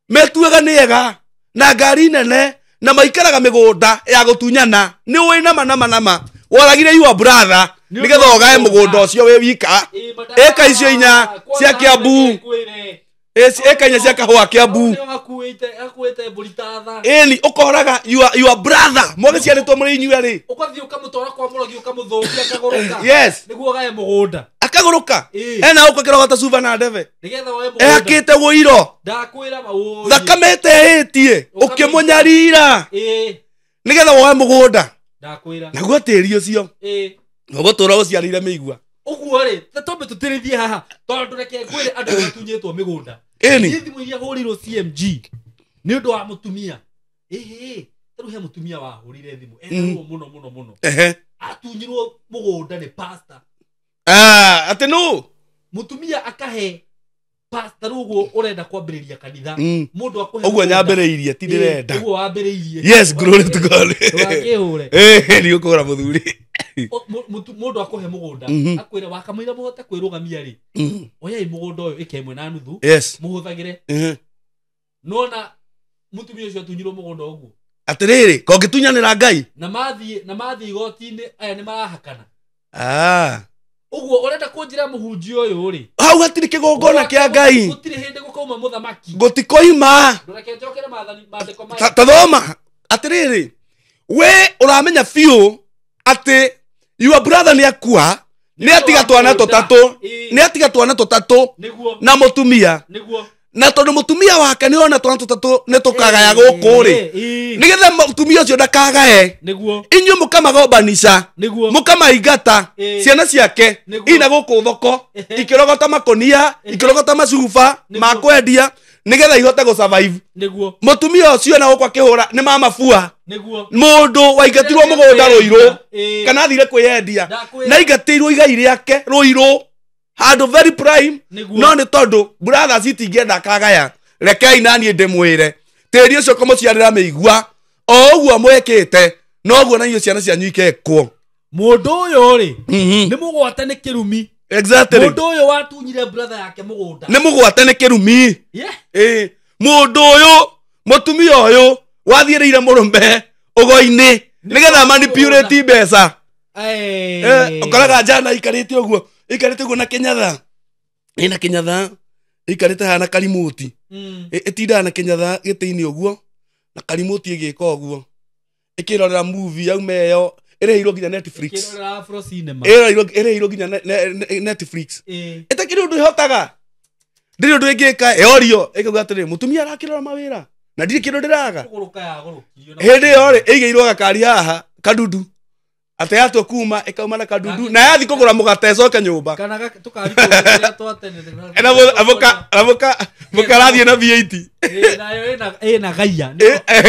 metuaga nĩ ega, na ngari nene, na maikaraga mĩgũnda ya gũtunyana. Nĩ ũĩ nama nama nama. Woragire your brother nĩgetha ũgae mũgũnda ũcio wĩ wika. Ĩka icio inya cia Kiambu. Ĩka inya cia kahũa Kiambu. Akuĩte mbũri ta tha. Ĩni ũkoraga your brother mwagĩciarĩtwo mũrĩ inyuĩ erĩ. Ũgathiĩ ũkamũtwara kwa mũrogi ũkamũthũkia akagũrũka. Yes. Nĩguo ũgae mũgũnda. Akagũrũka. Ĩĩ. Ena gũkũ akĩrogota cuba na ndebe. Nĩgetha woe mũgũnda. Ehakĩte wũiro. Ndakwĩra maũĩ. Thakame ĩteĩtie ũkĩmũnyarira. Ĩĩ. Nĩgetha woe mũgũnda. Ndakwĩra. Naguo tĩri ũcio. Ĩĩ. Ũgũtũra ũciarĩire mĩigua. Ũguo rĩ, ta twambe tũtĩrĩrie haha tondũ reke ngwĩre andũ matunyĩtwo mĩgũnda. Ĩni. Niĩ thimũ iria hũrĩirwo CMG nĩ ũndũ wa mũtumia. Ĩhĩ, ta rĩu he mũtumia wahũrire thimũ ena ruo mũno mũno mũno. Ehe. Atunyirwo mũgũnda nĩ pastor. Ah, atĩ nũ? Mũtumia akahe pastor rĩu ũguo ũrenda kwambĩrĩria kanitha. Mũndũ akũhe Ũguo mũgũnda. nyambĩrĩirie ti ndĩrenda. Ũguo wambĩrĩirie. Yes, glory to God. Ndũgakĩhũre. Eh, nĩ ũkũgũra mũthuri. Mũndũ akũhe mũgũnda akwĩre wakamũira mũhote kwĩrũgamia rĩ, oyai mũgũnda ũyũ ĩka ĩmwe na nuthu. Yes. Mũhũthagĩre. Nona mũtumia ũcio atunyirwo mũgũnda ũguo. Atĩrĩrĩ, kongĩtunyanĩra Ngai. Na mathiĩ igoti-inĩ aya nĩ marahakana. Ah. Ũguo ũrenda kũnjĩra mũhunjia ũyũ rĩ. Hau hatirĩ kĩgongona kĩa Ngai. Gũtirĩ hĩndĩ gũkauma mũthamaki. Gũtikoima. Ndũreke njokere maathani maandĩko maya. Tathoma. Atĩrĩrĩ, we ũramenya biũ atĩ your brother nĩ akua, nĩ atiga twana tũtatũ, nĩ atiga twana tũtatũ na mũtumia. Nĩguo. Na tondũ mũtumia wake nĩ ona twana tũtatũ nĩ tũkagaya gũkũ rĩ. Nĩgetha mũtumia ũcio ndakagae. Nĩguo. Inyuĩ mũkamagombanica. Nĩguo. Mũkamaingata ciana ciake ina gũkũ thoko ikĩrogota makũnia, ikĩrogota macuba ma kwendia nĩgetha ihote gũ survive. Nĩguo. Mũtumia ũcio na gũkũ akĩhũra nĩ mamabua. Nĩguo. Mũndũ waingatirwo mũgũnda Rũirũ kana athire kwĩyendia na aingatĩirwo igai rĩake Rũirũ handũ very prime. No nĩ tondũ brothers itingĩenda akagaya. Rekei naniĩ ndĩmwĩre tĩri ũcio kũmũciarĩra mĩigua o ũguo mwĩkĩte noguo na inyuĩ ciana cianyu ikekwo. Mũndũ ũyũ rĩ nĩ mũgwate nĩ kĩrumi. Exactly. Mũndũ ũyũ watunyire brother yake mũgũnda nĩ mũgwate nĩ kĩrumi. Yeah. Mũndũ ũyũ mũtumia ũyũ wathiĩrĩire mũrũme ũgo-inĩ nĩgetha manipulate mbeca. Ũkoraga njana ikarĩte ũguo, ikarĩte ũguo na kĩnyatha. Ĩna kĩnyatha, ikarĩte haha na karimũti. Ĩtindaga na kĩnyatha gĩtĩ-inĩ ũguo na karimũti ĩgĩka ũguo. Ĩkĩrorera movie yauma ĩyo ĩrĩhĩirwo nginya Netflix. Ĩkĩrorera Afro Cinema. Ĩrĩhĩirwo nginya Netflix. Ĩtakĩrĩ ũndũ ĩhotaga. Ndĩrĩ ũndũ ĩngĩka, ĩorio ĩkauga atĩrĩrĩ, mũtumia arakĩrora mawĩra na ndirĩ kĩndũ ndĩraga. Hĩndĩ ĩyo rĩ ĩigĩirwo gakari haha kadudu. Atĩ yatua kuma ĩkauma na kadudu na yathi kũgũra mũgate ĩcoke nyũmba. Kana tũkari tũrĩa twa tene. Na mũkarathiĩ na V8. Nayo ĩna gaia.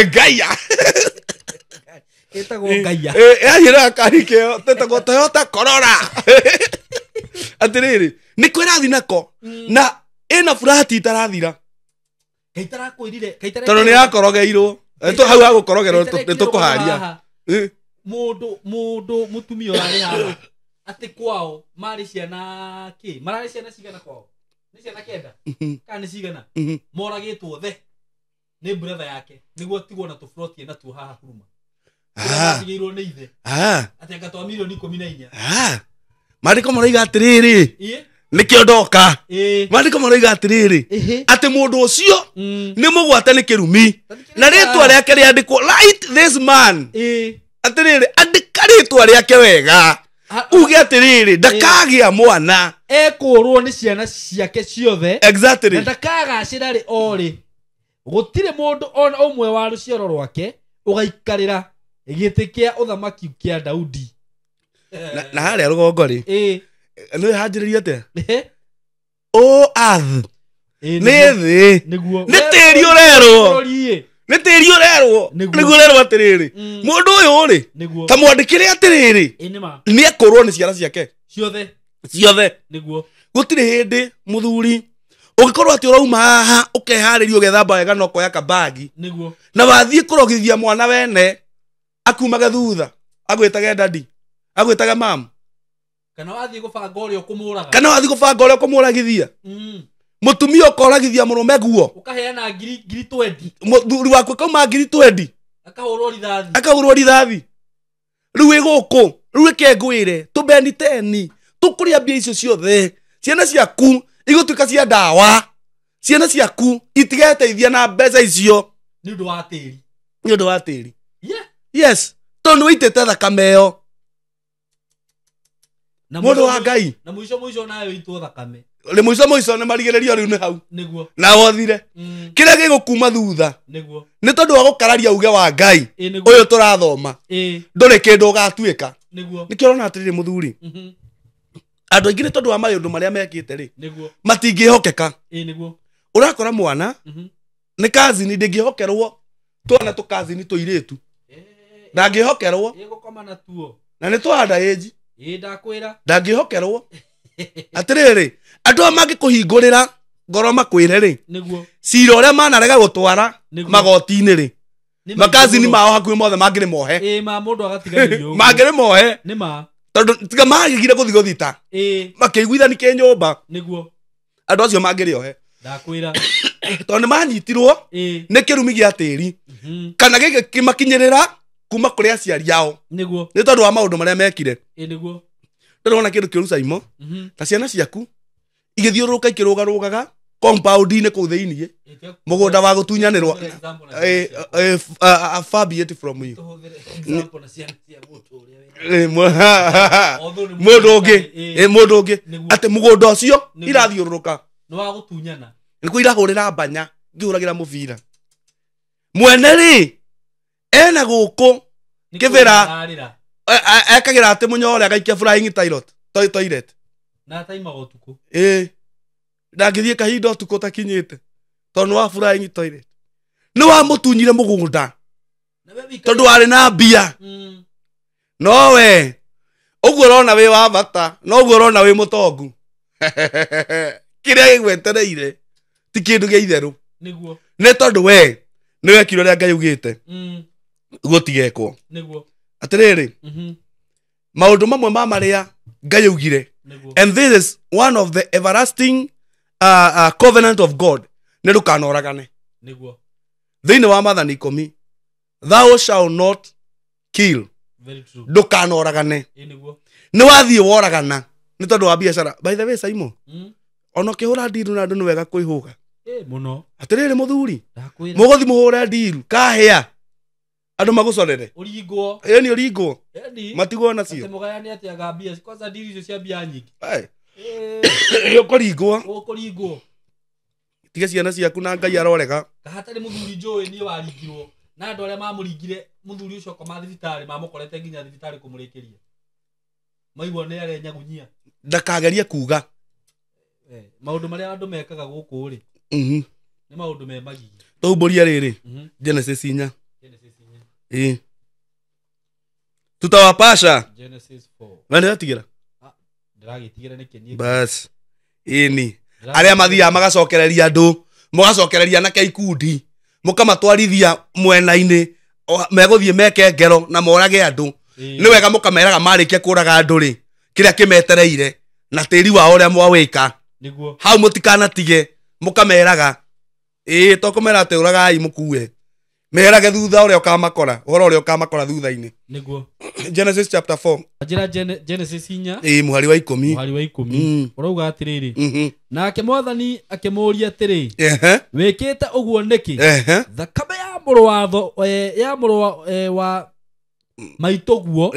Gaia. Ĩtagwo gaia. Yathiĩ na gakari kĩo tetagwo Toyota Corolla. Atĩrĩrĩ, nĩko ĩrathiĩ nako na ĩna furati itarathira. Kaitarakwĩrire. Tondũ nĩ yakorogeirwo. Hau hagũkorogerwo nĩ tũkũharia. Mũndũ mũtumia ũrarĩ haha atĩ kwao marĩ ciana kĩ? Mararĩ ciana cigana kwao? Nĩ ciana 9? Kana nĩ cigana? Moragĩtwo othe nĩ brother yake nĩguo atigwo na tũburoti ena tuo haha Huruma. Atigĩirwo nĩ ithe. Atĩ anga twa milioni 14. Maandĩko maroiga atĩrĩrĩ, Nĩkĩo ndoka. Maandĩko maroiga atĩrĩrĩ, atĩ mũndũ ũcio nĩ mũgwate nĩ kĩrumi na rĩtwa rĩake rĩandĩkwo, write this man, atĩrĩrĩ, andĩka rĩtwa rĩake wega, uge atĩrĩrĩ, ndakagĩa mwana. Ekũrwo nĩ ciana ciake ciothe. Exactly. Na ndakagacĩra rĩ o rĩ. Gũtirĩ mũndũ ona ũmwe wa rũciaro rwake ũgaikarĩra gĩtĩ kĩa ũthamaki kĩa Daudi. Na harĩa rũgongo rĩ, nĩ hanjĩrĩria atĩa? O earth, nĩ thĩ. Nĩguo. Nĩ tĩri ũrerwo. Bũrũri-ĩ. Nĩ tĩri ũrerwo. Nĩguo. Nĩguo ũrerwo atĩrĩrĩ, mũndũ ũyũ rĩ, Nĩguo. ta mwandĩkĩre atĩrĩrĩ, Ĩ nĩ ma. nĩ ekũrwo nĩ ciana ciake Ciothe. ciothe. Nĩguo. Gũtirĩ hĩndĩ, mũthuri, ũngĩkorwo atĩ ũrauma haha ũkeharĩria, ũgethamba wega na ũkoya kabagi Nĩguo. na wathiĩ kũrogithia mwana wene akumage thutha agwĩtage dadi, agwĩtage mam. Kana wathiĩ gũbanga ũrĩa ũkũmũraga. Kana wathiĩ gũbanga ũrĩa ũkũmũragithia, mũtumia ũkoragithia mũrũme guo. Ũkaheana ngiri 20. Mũthuri waku akauma ngiri 20. Akahũrwo rithathi. Akahũrwo rithathi. Rĩu ĩ gũkũ rĩu, reke ngwĩre, tũbeni teni tũkũrĩa mbia icio ciothe, ciana ciaku igũtuĩka cia ndawa, ciana ciaku itigeteithia na mbeca icio. Nĩ ũndũ wa tĩri. Nĩ ũndũ wa tĩri. Yeah. Yes, tondũ nĩ wĩitĩte thakame ĩyo. Na Mũndũ mũico wa Ngai. Na mũico mũico nayo itwo thakame. Rĩ mũico mũico nĩ marigĩrĩrio rĩu nĩ hau. Nĩguo. Na wothire kĩrĩa gĩgũkuma thutha Nĩguo. nĩ tondũ wa gũkararia uge wa Ngai Ĩ nĩguo. ũyũ tũrathoma, ndũrĩ kĩndũ ũgatuĩka. Nĩguo. Nĩkĩo ũrona atĩrĩrĩ, mũthuri, andũ aingĩ nĩ tondũ wa maũndũ marĩa mekĩte rĩ, Nĩguo. matingĩhokeka. Ĩ nĩguo. Ũrakora mwana nĩ kazini, ndĩngĩhokerwo twana tũkazini tũirĩtu, ndangĩhokerwo. Ĩgũkoma na tuo. Na nĩ twa age. Ĩ ndakwĩra. Ndangĩhokerwo atĩrĩrĩ, andũ aya mangĩkũhingũrĩra ngoro makwĩre rĩ, Nĩguo. cira ũrĩa manarega gũtwara Nĩguo. magoti-inĩ rĩ, Nĩ makazini maingĩ mũno. mao hakuhĩ mothe mangĩrĩ mohe. Ĩ ma mũndũ agatiganĩrio ũguo. Mangĩrĩ mohe. Nĩ ma. Tondũ tiga magĩgire gũthiĩ gũthita, makĩiguithani kĩnyũmba, Nĩguo. andũ acio mangĩrĩ ohe. Ndakwĩra. Tondũ nĩ manyitirwo nĩ kĩrumi gĩa tĩri kana gĩkĩ kĩmakinyĩrĩra kuma kũrĩ aciari ao Nĩguo. nĩ tondũ wa maũndũ marĩa mekire. Ĩ nĩguo. Ndĩrona kĩndũ kĩũru, Saimo, ta ciana ciaku igĩthiũrũrũka ikĩrũgarũgaga compound-inĩ kũu thĩiniĩ, mũgũnda wa gũtunyanĩrwo. Tũhũthĩre example na ciana ciaku. Far be it from you. Tũhũthĩre example na ciana cia mũndũ ũrĩa wĩna- Eh, Although nĩ mũndũ ũngĩ. Nĩguo. Mũndũ ũngĩ, atĩ mũgũnda ũcio Nĩguo. irathiũrũrũka Nĩ wa gũtunyana. nĩkuo irahũrĩra mbanya ngĩhũragĩra mũbira, mwene rĩ ena gũkũ Nĩ Kĩbĩra. kũrarĩra. Ekagĩra atĩ mũnyore agaikia flying toilet, toilet. Na ataimaga ũtukũ. Ĩ ndangĩthiĩ kahinda ũtukũ ũtakinyĩte tondũ nĩ wa flying toilet, nĩ wamũtunyire mũgũnda Na we wĩikare- tondũ warĩ na mbia. Nowe ũguo ũrona wĩ wa bata, no ũguo ũrona wĩ mũtongu, kĩrĩa gĩgwetereire ti kĩndũ gĩa itherũ. Nĩguo. Nĩ tondũ we nĩ wekire ũrĩa Ngai augĩte gũtigekwo. Nĩguo. Atĩrĩrĩ, maũndũ mamwe ma marĩa Ngai augire, Nĩguo. and this is one of the everlasting covenant of God, nĩ ndũkanoragane. Nĩguo. Thĩinĩ wa maathani 10, thou shall not kill. Very true. Ndũkanoragane. Ĩ nĩguo. Nĩ wathiĩ woragana nĩ tondũ wa biacara. By the way, Saimo, ona ũkĩhũra ndiru na andũ nĩ wega kwĩhũga. Ĩ mũno. Atĩrĩrĩ, mũthuri, Ndakwĩra. mũgũthi mũhũre ndiru kahĩa andũ magũcorere. Ũringwo. Ĩni ũringwo. Yaani, matigwo atĩ nacio. mũgayane atĩaga mbia kwanza ndiri icio cia mbia nyingĩ. Ai, Ĩ, ũkũringwo. Ũkũringwo. Tiga ciana ciaku na Ngai arorega. Kahatarĩ mũthuri njũĩ niĩ waringirwo na andũ arĩa mamũringire, mũthuri ũcio akoma thibitarĩ, mamũkorete nginya thibitarĩ kũmũrĩkĩria maigua nĩ arenyagunyia. Ndakagerie kuga. Maũndũ marĩa andũ mekaga gũkũ rĩ, nĩ maũndũ me magigi. Tũmbũrie rĩrĩ, Genesis 4. Genesis 4. Ĩ tutawapasha. Genesis 4. We nĩwatigĩra. Ndĩragĩtigĩra nĩkĩ niĩ? Bas, ĩni arĩa mathiaga magacokereria andũ, mũgacokereria anake ikundi, mũkamatwarithia mwena-inĩ megũthiĩ meke ngero na morage andũ. Ĩ, Nĩ wega mũkameraga marĩkia kũraga andũ rĩ, kĩrĩa kĩmetereire na tĩri wao ũrĩa mwawĩka. Nĩguo. Hau mũtikanatige, mũkameraga, ĩĩ, to kũmera atĩ ũragai mũkue. Merage thutha ũrĩa ũkamakora, ũhoro ũrĩa ũkamakora thutha-inĩ. Nĩguo. Genesis chapter 4. Njĩra Genesis 4. Ĩĩ, mũhari wa 10. Mũhari wa 10. Ũrauga atĩrĩrĩ. Nake mwathani akĩmũũria atĩrĩ. Wĩkĩte ũguo nĩkĩ? Thakame ya mũrũ wa ya mũrũ wa maitũguo.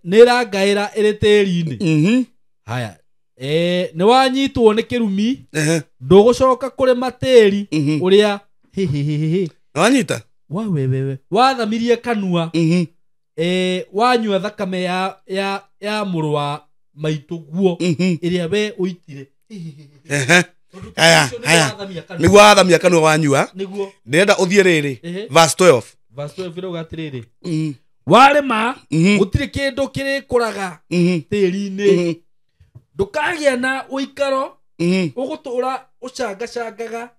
Nĩĩrangaĩra ĩrĩ tĩĩri-inĩ. Haya. Nĩwanyitwo nĩ kĩrumi. Ndũgũcoka kũrĩma tĩĩri ũrĩa Wanyita? Wewewe. Wathamirie kanua. Wanyua thakame ya mũrũ wa maitũguo ĩrĩa we ũitire. Haya, haya. Nĩguo wathamia kanua wanyua. Nĩguo. Ndĩrenda ũthiĩ rĩrĩ. Verse 12. Verse 12 ĩrauga atĩrĩrĩ. Warĩma gũtirĩ kĩndũ kĩrĩkũraga tĩĩri-inĩ. Ndũkagĩa na ũikaro ũgũtũũra ũcangacangaga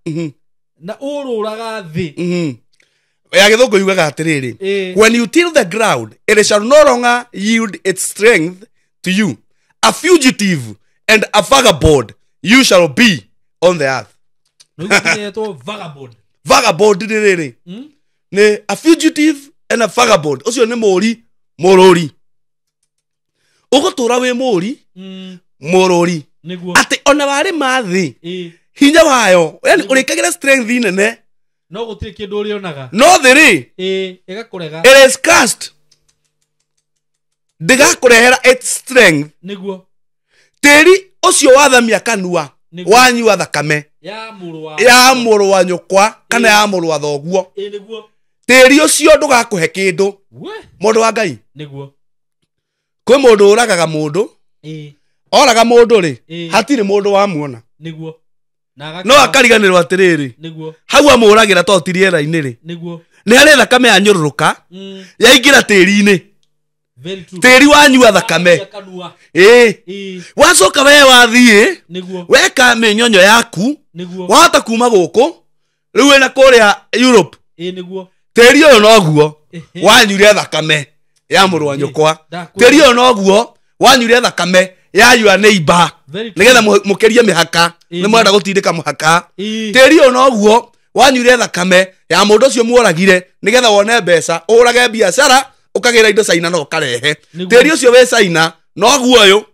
na ũrũraga thĩ. Ya gĩthũngũ yugaga atĩrĩrĩ. When you till the ground, it shall no longer yield its strength to you. A fugitive and a vagabond you shall be on the earth. Vagabond. Vagabond rĩrĩ. Nĩ a fugitive and a vagabond. Ũcio nĩ mũri, mũrũri. Ũgũtũũra wĩ mũri, mũrũri. Atĩ ona warĩma thĩ, hinya wayo, yani ũrĩkagĩra strength nene. No gũtirĩ kĩndũ ũrĩonaga. No thĩ rĩ, ĩgakũrega. It is cast. Ndĩgakũrehera its strength. Nĩguo. Tĩĩri ũcio wathamia kanua, wanyua thakame ya mũrũ wa nyũkwa kana ya mũrũ wa thoguo. Nĩguo. Tĩĩri ũcio ndũgakũhe kĩndũ. Mũndũ wa Ngai. Nĩguo. Kwĩ mũndũ ũragaga mũndũ. Oraga mũndũ rĩ, hatirĩ mũndũ wamuona. Nĩguo. No akariganĩrwo atĩrĩrĩ. Nĩguo. Hau amũragĩra to ti rĩera-inĩ rĩ. Nĩguo. Nĩ harĩ thakame yanyũrũrũka yaingĩra tĩĩri-inĩ. Tĩĩri wanyua thakame. Wacoka we wathiĩ weka mĩnyonyo yaku. Nĩguo. Wahota kuma gũkũ rĩu wĩna kũrĩa Europe. Nĩguo. Tĩĩri ũyũ noguo wanyuire thakame ya mũrũ wa nyũkwa. Tĩĩri ũyũ noguo wanyuire thakame ya your neighbor. Nĩgetha mũkĩrie mĩhaka. Nĩ mwenda gũtindĩka mũhaka. Tĩĩri ũyũ noguo wanyuire thakame ya mũndũ ũcio muoragire nĩgetha wone mbeca, ũrage biacara, ũkagĩra indo China na ũkarehe. Tĩĩri ũcio wĩ China noguo ũyũ.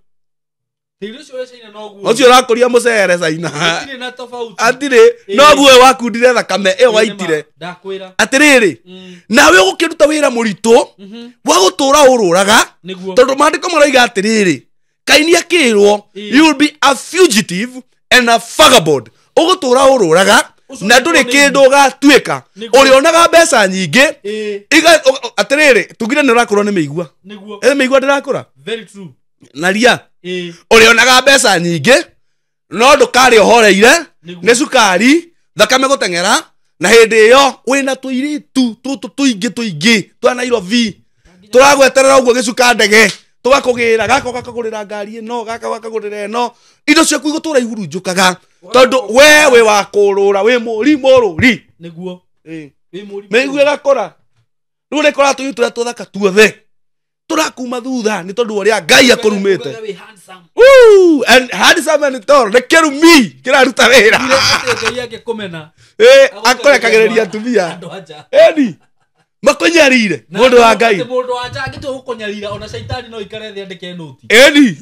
Tĩĩri ũcio wĩ China noguo. Ũcio ũrakũria mũcere China. Hatirĩ na tofauti. Hatirĩ. Noguo ũyũ wakundire thakame ĩyo waitire. Ndakwĩra. Atĩrĩrĩ. Nawe ũgũkĩruta wĩra mũritũ wa gũtũũra ũrũraga. Tondũ maandĩko maroiga atĩrĩrĩ. Kaini akĩrwo, you will be a fugitive and a vagabond. Ũgũtũũra ũrũraga na ndũrĩ kĩndũ ũgatuĩka. Ũrĩonaga mbeca nyingĩ. Atĩrĩrĩ, tugire nĩ ũrakũrwo nĩ mĩigua. Nĩguo. Mĩigua ndĩrakũra. Very true. Na ria. Ũrĩonaga mbeca nyingĩ no ndũkarĩ ũhoreire nĩ cukari, thakame gũteng'era, na hĩndĩ ĩyo wĩna tũirĩtu tũtũ tũingĩ tũingĩ twa Nairobi. Tũragweterera ũguo gĩcuka ndege. Tũgakũgĩra gaka ũgakagũrĩra ngari ĩno, gaka ũgakagũrĩra ĩno. Indo ciaku igũtũũra ihurunjũkaga tondũ we wĩ wa kũrũra, wĩ mũri mũrũri. Nĩguo. Mĩigua ĩgakũra. Rĩu rĩkora tũirĩtu tũrĩa tũthaka tuothe tũrakuma thutha nĩ tondũ ũrĩa Ngai akũrumĩte. And handsome and tall, nĩ kĩrumi kĩraruta wĩra. Akũrekagĩrĩria atumia. Eni. Makũnyarire mũndũ wa Ngai. Mũndũ wa nja angĩtua gũkũnyarira ona caitani no ikare thĩ andĩke noti. Eni.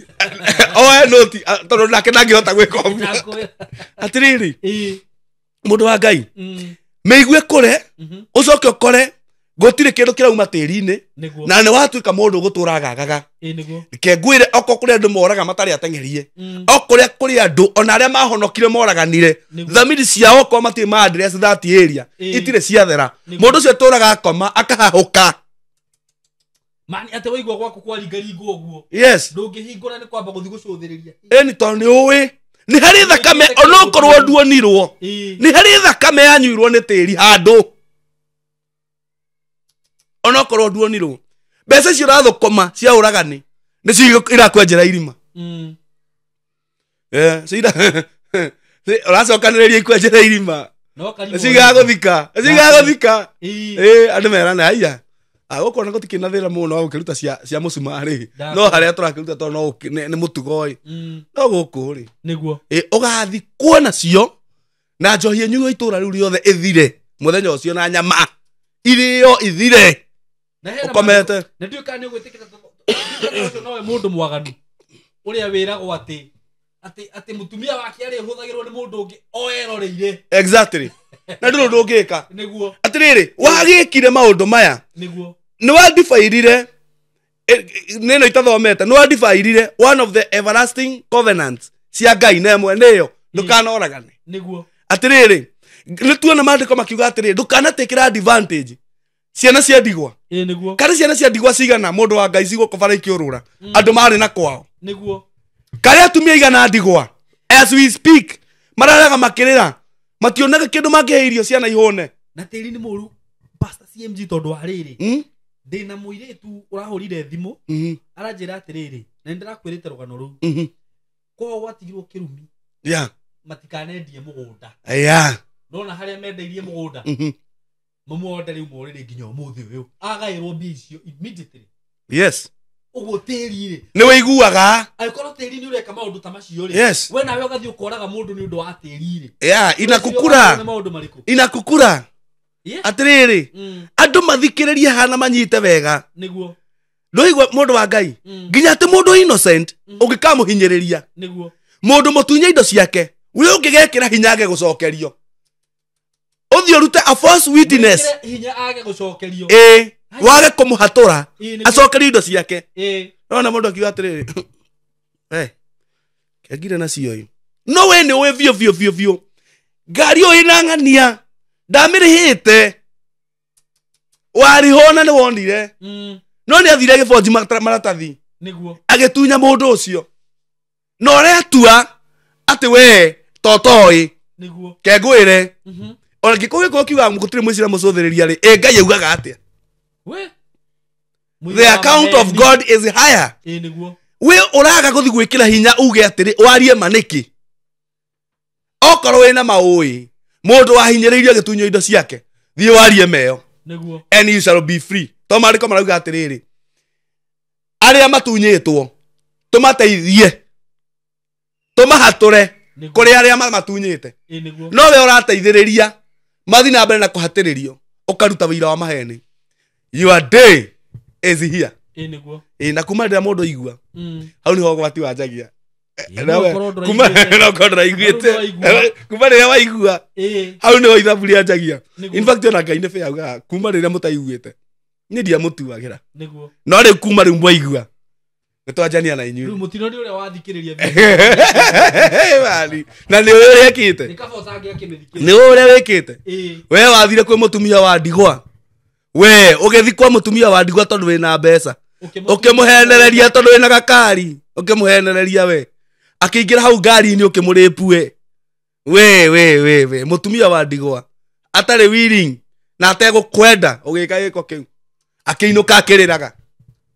Oe noti tondũ nake ndangĩhota gwĩka ũguo. Atĩrĩrĩ. Mũndũ wa Ngai. Mĩigue kũre, ũcoke ũkore gũtirĩ kĩndũ kĩrauma tĩĩri-inĩ na nĩ watuĩka mũndũ ũgũtũũra agagaga. Reke ngwĩre oko kũrĩ andũ moraga matarĩ ateng'erie. O kũrĩa kũrĩ andũ ona arĩa mahonokire moraganire. Thamiri ciao okorwo matirĩ ma address that area itirĩ ciathera. Mũndũ ũcio atũũraga akoma akahahũka. Mani atĩ waigua gwaku kwaringaringwo ũguo. Yes. Ndũngĩhingũra nĩ kwamba gũthiĩ gũcũthĩrĩria. Ĩni tondũ nĩ ũĩ nĩ harĩ thakame onokorwo nduonirwo. Nĩ harĩ thakame yanyuirwo nĩ tĩĩri handũ. Onokorwo nduonirwo. Mbeca icio ũrathũkũma cia ũragani nĩcio irakwenjera irima. Ũracokanĩrĩria ikwenjera irima. Nĩcio igagũthika. Nĩcio igagũthika. Andũ merana haiya. Gũkũ ona gũtikĩrĩ na thĩna mũno wa gũkĩruta cia mũcumarĩ. No harĩa tũrakĩruta tondũ no nĩ mũtugo ĩ. No gũkũ rĩ. Nĩguo. Ũgathikwo nacio na njohi ĩnyuo itũũra rĩu rĩothe ĩthire. Muthenya ucio na nyama irio ithire ukomete. Na ndiũ kana nĩ ũgwĩtĩkĩra ũcio nowe mũndũ mwaganu ũrĩa wĩragwo atĩ mũtumia wake arĩ hũthagĩrwo nĩ mũndũ ũngĩ o eroreire. Exactly. Na ndũrĩ ũndũ ũngĩka. Nĩguo. Atĩrĩrĩ, wagĩkire maũndũ maya. Nĩguo. Nĩ wandibairire nĩno itathomete, nĩ wandibairire one of the everlasting covenants cia Ngai na ĩmwe nĩyo ndũkanoragane. Nĩguo. Atĩrĩrĩ, nĩ tuona maandĩko makiuga atĩrĩrĩ, ndũkanatakĩra advantage ciana cia ndigwa. Ĩĩ nĩguo. Kana ciana cia ndigwa cigana mũndũ wa Ngai cigũkũ bara ikĩũrũra andũ marĩ na kwao. Nĩguo. Karĩa atumia igana ndigwa as we speak mararaga makĩrĩra mationaga kĩndũ mangĩhe irio ciana ihũne. Na tĩri nĩ mũru Pastor CMG tondũ wa rĩrĩ ndĩna mũirĩtu ũrahũrire thimũ aranjĩra atĩrĩrĩ na nĩndĩrakwĩrĩte rũgano rũu kwao gwatigirwo kĩrumi matikanendie mũgũnda. Ndona harĩa mendeirie mũgũnda mamuonda rĩu morĩrĩ nginya ũmũthĩ ũyũ agaĩrwo mbia icio immediately. Yes. Ũguo tĩri rĩ nĩ wĩiguaga angĩkorwo tĩri nĩ ũreka maũndũ ta macio rĩ yes. We nawe ũgathiĩ ũkoraga mũndũ nĩ ũndũ wa tĩri rĩ. Yeah, inakukura. Maũndũ marĩkũ? Inakukura. Atĩrĩrĩ andũ mathikĩrĩrie hana manyite wega. Nĩguo. Ndũigua mũndũ wa Ngai nginya atĩ mũndũ innocent ũngĩkamũhinyĩrĩria. Nĩguo. Mũndũ mũtunye indo ciake we ũngĩgekĩra hinya age gũcokerio ũthiĩ ũrute a false witness hinya age gũcokerio ĩĩ wage kũmũhatũra acokerio indo ciake. Ĩĩ nona mũndũ akiuga atĩrĩrĩ kengire nacio ĩ no we nĩ ũĩ biũ biũ biũ biũ ngari ũyũ ĩna ng'ania ndamĩrĩhĩte warĩhwo na nĩ wonire no nĩ athire agĩbonji maratathi. Nĩguo. Agĩtunya mũndũ ũcio na ũretua atĩ we totoĩ. Nĩguo. Kengwĩre ona ngĩkorwo gĩkorwo kiugaga gũtirĩ mũcira mũcũthĩrĩria rĩ ĩ Ngai augaga atĩa? The account of God is higher. Ĩ nĩguo. We ũraga gũthiĩ gwĩkĩra hinya uge atĩrĩ warie ma nĩkĩ? Okorwo wĩna maũĩ mũndũ wahinyĩrĩirio agĩtunywo indo ciake thiĩ warie meyo. Nĩguo. And you shall be free. To maandĩko marauga atĩrĩrĩ arĩa matunyĩtwo tũmateithie tũmahatũre kũrĩ arĩa mamatunyĩte. Ĩ nĩguo. No we ũrateithĩrĩria mathi na mbere na kũhatĩrĩrio ũkaruta wĩira wa maheni. Your day is here. Ĩ nĩguo. Ĩ na kuma rĩrĩa mũndũ aigua hau nĩho ũgwati wanjagia. Kuma ndũraiguĩte kuma rĩrĩa waigua hau nĩho ithabu rĩanjagia. In fact ona Ngai nĩ fair augaga kuma rĩrĩa mũtaiguĩte niĩ ndiamũtuagĩra. Nĩguo. No rĩu kuma rĩu mwaigua nĩtwanjania na inyuĩ. Rĩu mũtino nĩ ũrĩa wathikĩrĩria na nĩ ũĩ ũrĩa ĩkĩte. Nĩ kaba ũtangĩakĩmĩthikĩrĩria. Nĩ ũĩ ũrĩa wĩkĩte. We wathire kwĩ mũtumia wa ndigwa. We ũgĩthiĩ kwa mũtumia wa ndigwa tondũ wĩna mbeca ũkĩmũhenereria tondũ wĩna gakari ũkĩmũhenereria we akĩingĩra hau ngari-inĩ ũkĩmũrĩpue we we we we mũtumia wa ndigwa atarĩ willing na ategũkwenda ũgĩka gĩko kĩu akĩinũka akĩrĩraga.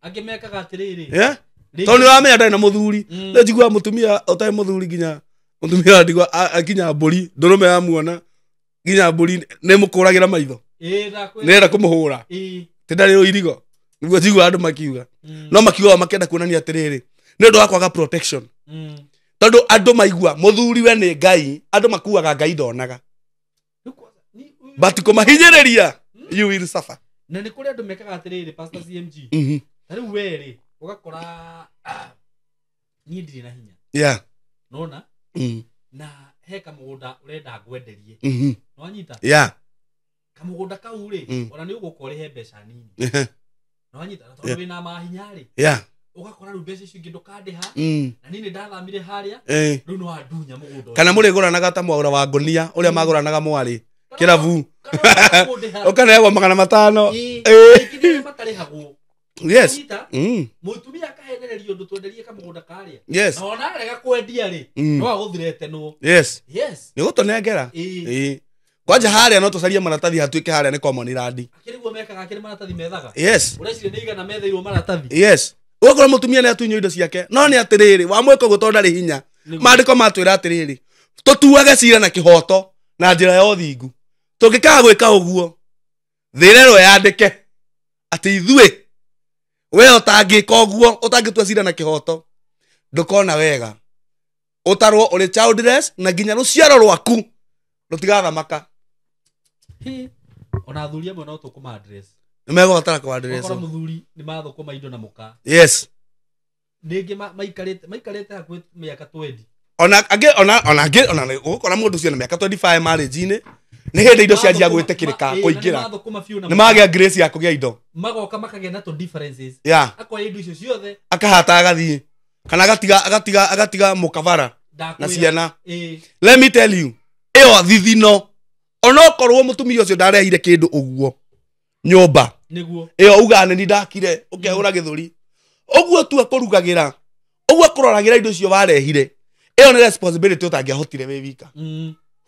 Angĩ mekaga atĩrĩrĩ tondũ nĩ ũramenya ndarĩ na mũthuri. Rĩu njiguaga mũtumia ũtarĩ mũthuri nginya mũtumia wa ndigwa nginya mbũri ndũrũme yamuona nginya mbũri nĩ mũkũragĩra maitho nĩenda kũmũhũra ti ndarĩ ũirigo nĩguo njiguaga andũ makiuga. No makiugaga makĩenda kuonania atĩrĩrĩ nĩ ũndũ wa kwaga protection tondũ andũ maigua mũthuri we nĩ Ngai andũ makuaga Ngai ndonaga but kũmahinyĩrĩria you will suffer. Na nĩ kũrĩ andũ mekaga atĩrĩrĩ Pastor CMG ta rĩu we rĩ ũgakora niĩ ndirĩ na hinya. Yeah. Nona na he kamũgũnda ũrenda ngwenderie. Nĩwanyita? Yeah. Kamũgũnda kau rĩ ona nĩ ũgũka ũrĩhe mbeca nini. Nĩwanyita? Na tondũ wĩna mahinya rĩ ũgakora rĩu mbeca icio ingĩ ndũkandĩha na niĩ nĩndathamire harĩa rĩu nĩ wandunya mũgũnda. Kana mũrĩgũranaga ta mwaũra wa ngũnia ũrĩa magũranaga mwarĩ kĩrabu ũkaneagwo 500. Ĩĩ matarĩhagwo. Yes. Mũtumia akahenererio ũndũ twenderie kamũgũnda karĩa. Yes. Na ona arega kwendia rĩ no agũthiretenwo. Yes. Yes. Nĩ gũtũnengera. Ĩĩ. Kwanja harĩa no tũcarie maratathi hatuĩke harĩa nĩ common land. Akĩrĩ guo mekaga akĩrĩ maratathi methaga. Yes. Ũreciria nĩ igana metheirwo maratathi. Yes. Ũgakora mũtumia nĩ atunywo indo ciake no nĩ atĩrĩrĩ wamwĩka ũguo tondũ ndarĩ hinya. Maandĩko matwĩra atĩrĩrĩ tũtuage cira na kĩhoto na njĩra ya ũthingu. Tũngĩkaga gwĩka ũguo thĩ ĩrerwo yandĩke atĩ ithuĩ we ũtangĩka ũguo ũtangĩtua cira na kĩhoto ndũkona wega ũtarwo ũrĩ childless na nginya rũciaro rwaku rũtigathamaka. Ona athuri amwe no tũkũma address. Nĩ megũbatara kũ-address. Ũgakora mũthuri nĩ mathũkũma indo na mũka. Yes. Ningĩ maikarĩte hakuhĩ mĩaka 20. Ona angĩ ona angĩ ona ũgũkora mũndũ ũcio na mĩaka 25 marriage-inĩ nĩ hĩndĩ indo cianjia gwĩtĩkĩrĩka kũingĩra. Nĩ magĩa grace ya kũgĩa indo. Magoka makagĩa na tũ differences. Yeah. Akoya indo icio ciothe. Akahata agathiĩ. Kana agatiga mũkabara na ciana. Let me tell you. Ĩyo thithino. Onokorwo mũtumia ũcio ndarehire kĩndũ ũguo nyũmba. Nĩguo. Ĩyo uga nĩ ndakire ũkehũra gĩthũri. Ũguo tu akũrugagĩra. Ũguo akũroragĩra indo icio warehire. Ĩyo nĩ responsibility ũtangĩahotire wĩ wika.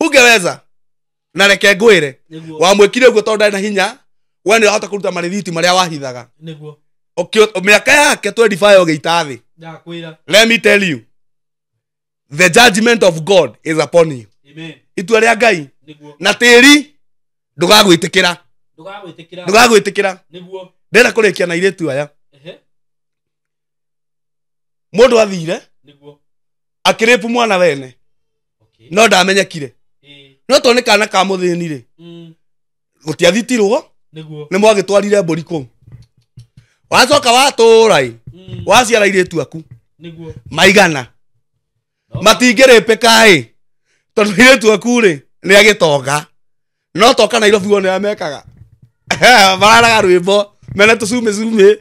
Ungeweza. Na reke ngwĩre. Wamwĩkire ũguo tondũ ndarĩ na hinya. We nĩ ũrahota kũruta marĩthiti marĩa wahithaga. Nĩguo. Mĩaka yake 25 ũgĩita thĩ. Ndakwĩra. Let me tell you. The judgment of God is upon you. Amen. Itua rĩa Ngai. Nĩguo. Na tĩri ndũgagwĩtĩkĩra. Ndũgagwĩtĩkĩra. Ndũgagwĩtĩkĩra. Nĩguo. Ndĩrenda kũrĩkia na airĩtu aya. Mũndũ athire. Nĩguo. Akĩrĩpu mwana wene. Okay. No ndamenyekire. No tondũ nĩ kana ka mũthĩni rĩ. Gũtiathitirwo. Nĩguo. Nĩ mwagĩtwarire mbũri kũu. Wacoka watũũra ĩ. Waciara airĩtu aku. Nĩguo. Maigana. Matingĩrĩpĩka ĩ. Tondũ airĩtu aku rĩ nĩ agĩtonga. No toka Nairobi wone ũrĩa mekaga. Mararaga rwĩmbo mena tũcumĩ cumĩ.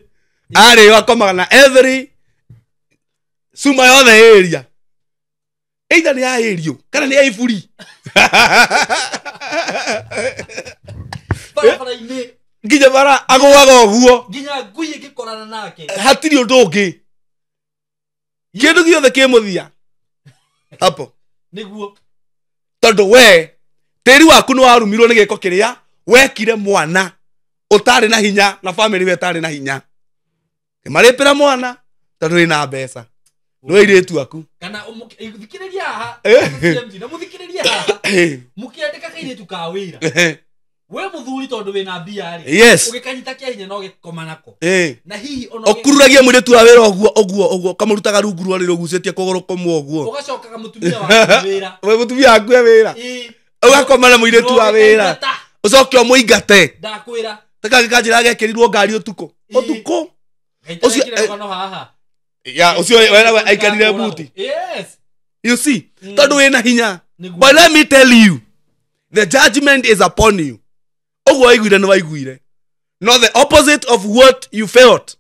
Arĩo akomaga na every cuma yothe area. Either nĩ ya ĩrio kana nĩ ya iburi. Barabara-inĩ. Nginya bara agũaga ũguo. Nginya ngui ĩngĩkorana nake. Hatirĩ ũndũ ũngĩ. Kĩndũ gĩothe kĩ mũthia. Hapo. Nĩguo. Tondũ we tĩri waku nĩ warumirwo nĩ gĩko kĩrĩa wekire mwana ũtarĩ na hinya na family we ĩtarĩ na hinya. Marĩpĩra mwana tondũ wĩna mbeca. Nĩ airĩtu aku. Kana thikĩrĩria haha. Na mũthikĩrĩrie haha. Mũkĩandĩka kairĩtu ka wĩra. We mũthuri tondũ wĩna mbia rĩ. Yes. Ũgĩkanyita kĩa hinya na ũgĩkoma nako. Na hihi ona ũkururagia mũirĩtu wa wĩra ũguo ũguo ũguo ũkamũrutaga rungu rwa rĩrĩ ũgucĩtie kũgũrũ kũmwe ũguo. Ũgacokaga mũtumia waku wĩra. We mũtumia waku e wĩra. Ũgakoma na mũirĩtu wa wĩra. Ũcoke ũmũingate. Ndakwĩra. Ta kangĩ kanjĩra gekĩrirwo ngari ũtukũ. Ũtukũ. Ũcio haha. Ya ũcio wera aikarire buti. Yes. You see, tondũ wĩna hinya. But let me tell you, the judgment is upon you. Ũguo waiguire nĩ waiguire. No the opposite of what you felt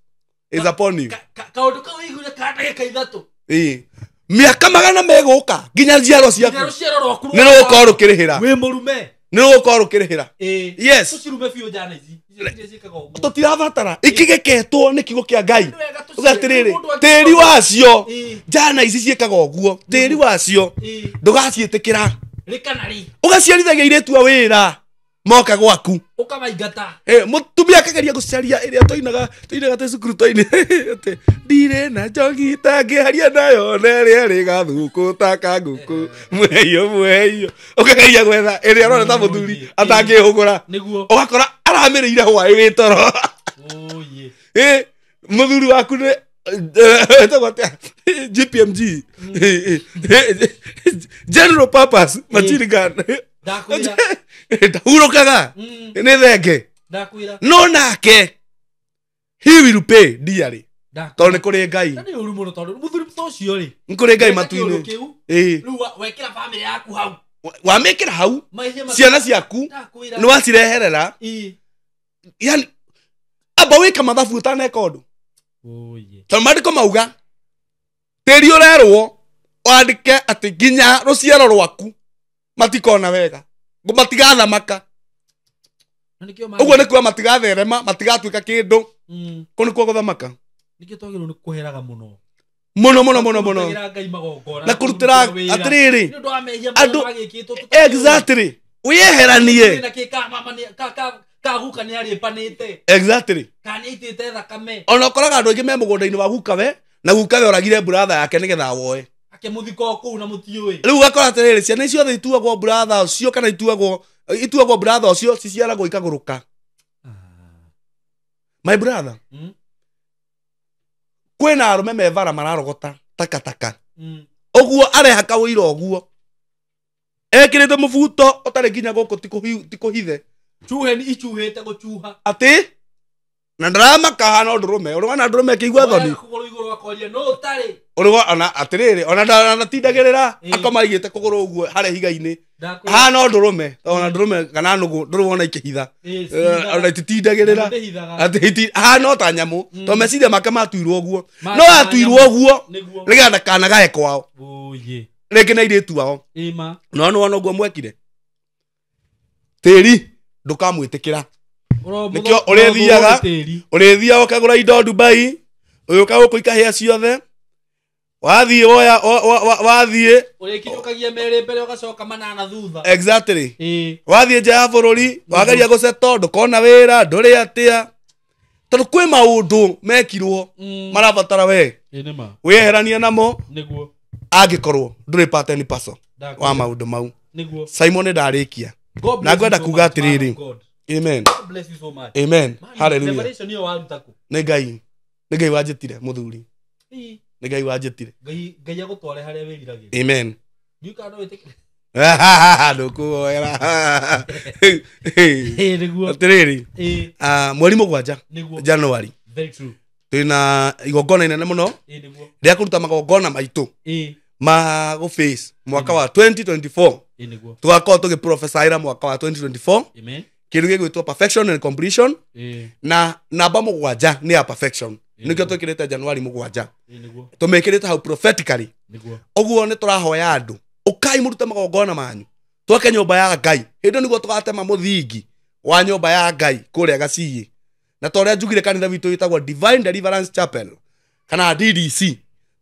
is upon you. Kaũndũ kau waiguire ka ndagĩka ithatũ. Mĩaka magana megũka nginya njiaro ciaku. Nginya rũciaro rwaku. Nĩ rũgũkorwo rũkĩrĩhĩra. Wĩ mũrume. Nĩ rũgũkorwo rũkĩrĩhĩra. Yes. Tũcirume biũ njana ici. Tũtirabatara. Ikĩgeketwo nĩ kiugo kĩa Ngai. Uga atĩrĩrĩ, tĩri wacio njana ici ciĩkaga ũguo. Tĩri wacio ndũgaciĩtĩkĩra. Rĩ kana rĩ. Ũgaciarithagia airĩtu a wĩra. Moka gwaku. Ũkamaingata. Mũtumia akageria gũcaria ĩrĩa twainaga twĩ cukuru twaine. Atĩ ndirĩ na njogi itangĩaria nayo na ĩrĩa ĩrĩ gathukũ ta kangũkũ. Mweiyo mweiyo. Ũkageria gwetha ĩrĩa ũrona ta mũthuri atangĩhũgũra. Nĩguo. Ũgakora aramĩrĩire hwaĩ wĩ toro. Oye. Mũthuri waku nĩ ĩtagwo atĩa? GPMG. General purpose machine gun. Ndakwĩra. Ndahurũkaga. Nĩ thenge. Ndakwĩra. No nake he will pay dearly. Tondũ nĩ kũrĩ Ngai. Na nĩ ũru mũno tondũ mũthuri ta ũcio rĩ. Nĩ kũrĩ Ngai matu-inĩ. Rĩu wekĩra family yaku hau. Wamĩkĩra hau. Ciana ciaku nĩ wacireherera. Yani amba wĩka mathabu ũtaneka ũndũ. Tondũ maandĩko mauga tĩri ũrerwo wandĩke atĩ nginya rũciaro rwaku matikona wega. Matigathamaka. Ũguo nĩ kuga matigatherema, matigatuĩka kĩndũ. Kũu nĩkuo gũthamaka. Nĩkĩo twagĩrĩirwo nĩ kũheraga mũno. Mũno mũno mũno mũno. Na kũrutĩra atĩrĩrĩ. Andũ exactly. Wĩyeheranie. Kaguka nĩ arĩpanĩte. Exactly. Kana nĩ aitĩte thakame. Ona ũkoraga andũ aingĩ me mũgũnda-inĩ wa gukawe na gukawe oragire brother yake nĩgetha woe. Akĩmũthika kũu na mũtiũĩ. Rĩu ũgakora atĩrĩrĩ ciana icio ciothe ituagwo brother ũcio kana ituagwo brother ũcio ciciaragwo ikagũrũka. My brother. Kwĩna arũme me bara mararogota takataka. Ũguo arehaka ũira ũguo. Ekĩrĩte mũbuto ũtarĩ nginya gũkũ ti kũhithe. Chuhe ni ichuhĩte gũchuha. Atĩ na ndaramaka hana ndũrũme ũrĩ ndũrũme ĩkĩigua thoni. Kũgũrũ igũrũ akoria no ũtarĩ. Ũrĩ ona atĩrĩrĩ ona ndatindagĩrĩra akoma aigĩte kũgũrũ ũguo harĩa ihiga-inĩ hana ndũrũme ona ndũrũme kana nũgũ ndũrĩ wona ikĩhitha ona ititindagĩrĩra atĩ hana o ta nyamũ to meciria make matuirwo ũguo no atuirwo ũguo nĩgetha ndakanagae kwao rĩngĩ na airĩtu ao no nĩwona ũguo mwekire tĩri ndũkamwĩtĩkĩra nĩkĩo ũrĩthiaga ũkagũra indo Dubai ũgĩũka gũkũ ikahĩa ciothe wathiĩ woya wathiĩ ũrĩkinyũkagia merĩ mbere ũgacoka manana thutha. Exactly. Wathiĩ nja ya bũrũri wageria gũceto ndũkona wĩra ndũrĩ atĩa tondũ kwĩ maũndũ mekirwo marabatara we wĩyeheranie namo angĩkorwo ndũrĩ part and parcel wa maũndũ mau. Simon ndarĩkia na ngwenda kuga atĩrĩrĩ. Amen. God bless you so much. Amen. Man, hallelujah. Revelation hiyo waruta ku. Nĩ Ngai wanjĩtire mũthuri. Nĩ Ngai wanjĩtire. Ngai agũtware harĩa wĩriragĩria. Amen. Ndiũĩ no wĩtĩkĩre. Ndũkũhoera. Nĩguo. Atĩrĩrĩ. Mweri 7 January. Very true. Twĩna igongona inene mũno nĩguo. Rĩa kũruta magongona maitũ ma gũface mwaka wa 2024. Nĩguo. Tũgakorwo tũgĩprofesaĩra mwaka wa 2024. Amen. Kĩndũ gĩgwĩtwo perfection and completion na namba 7 nĩ ya perfection nĩkĩo twĩkĩrĩte January 7 tũmĩkĩrĩte hau prophetically ũguo nĩ tũrahoya andũ ũkai mũrute magongona manyu twake nyũmba ya Ngai hĩndĩ nĩguo tũgatema mũthingi wa nyũmba ya Ngai kũrĩa Gaciĩ na ta ũrĩa njugire kanitha witũ wĩtagwo Divine Deliverance Chapel kana DDC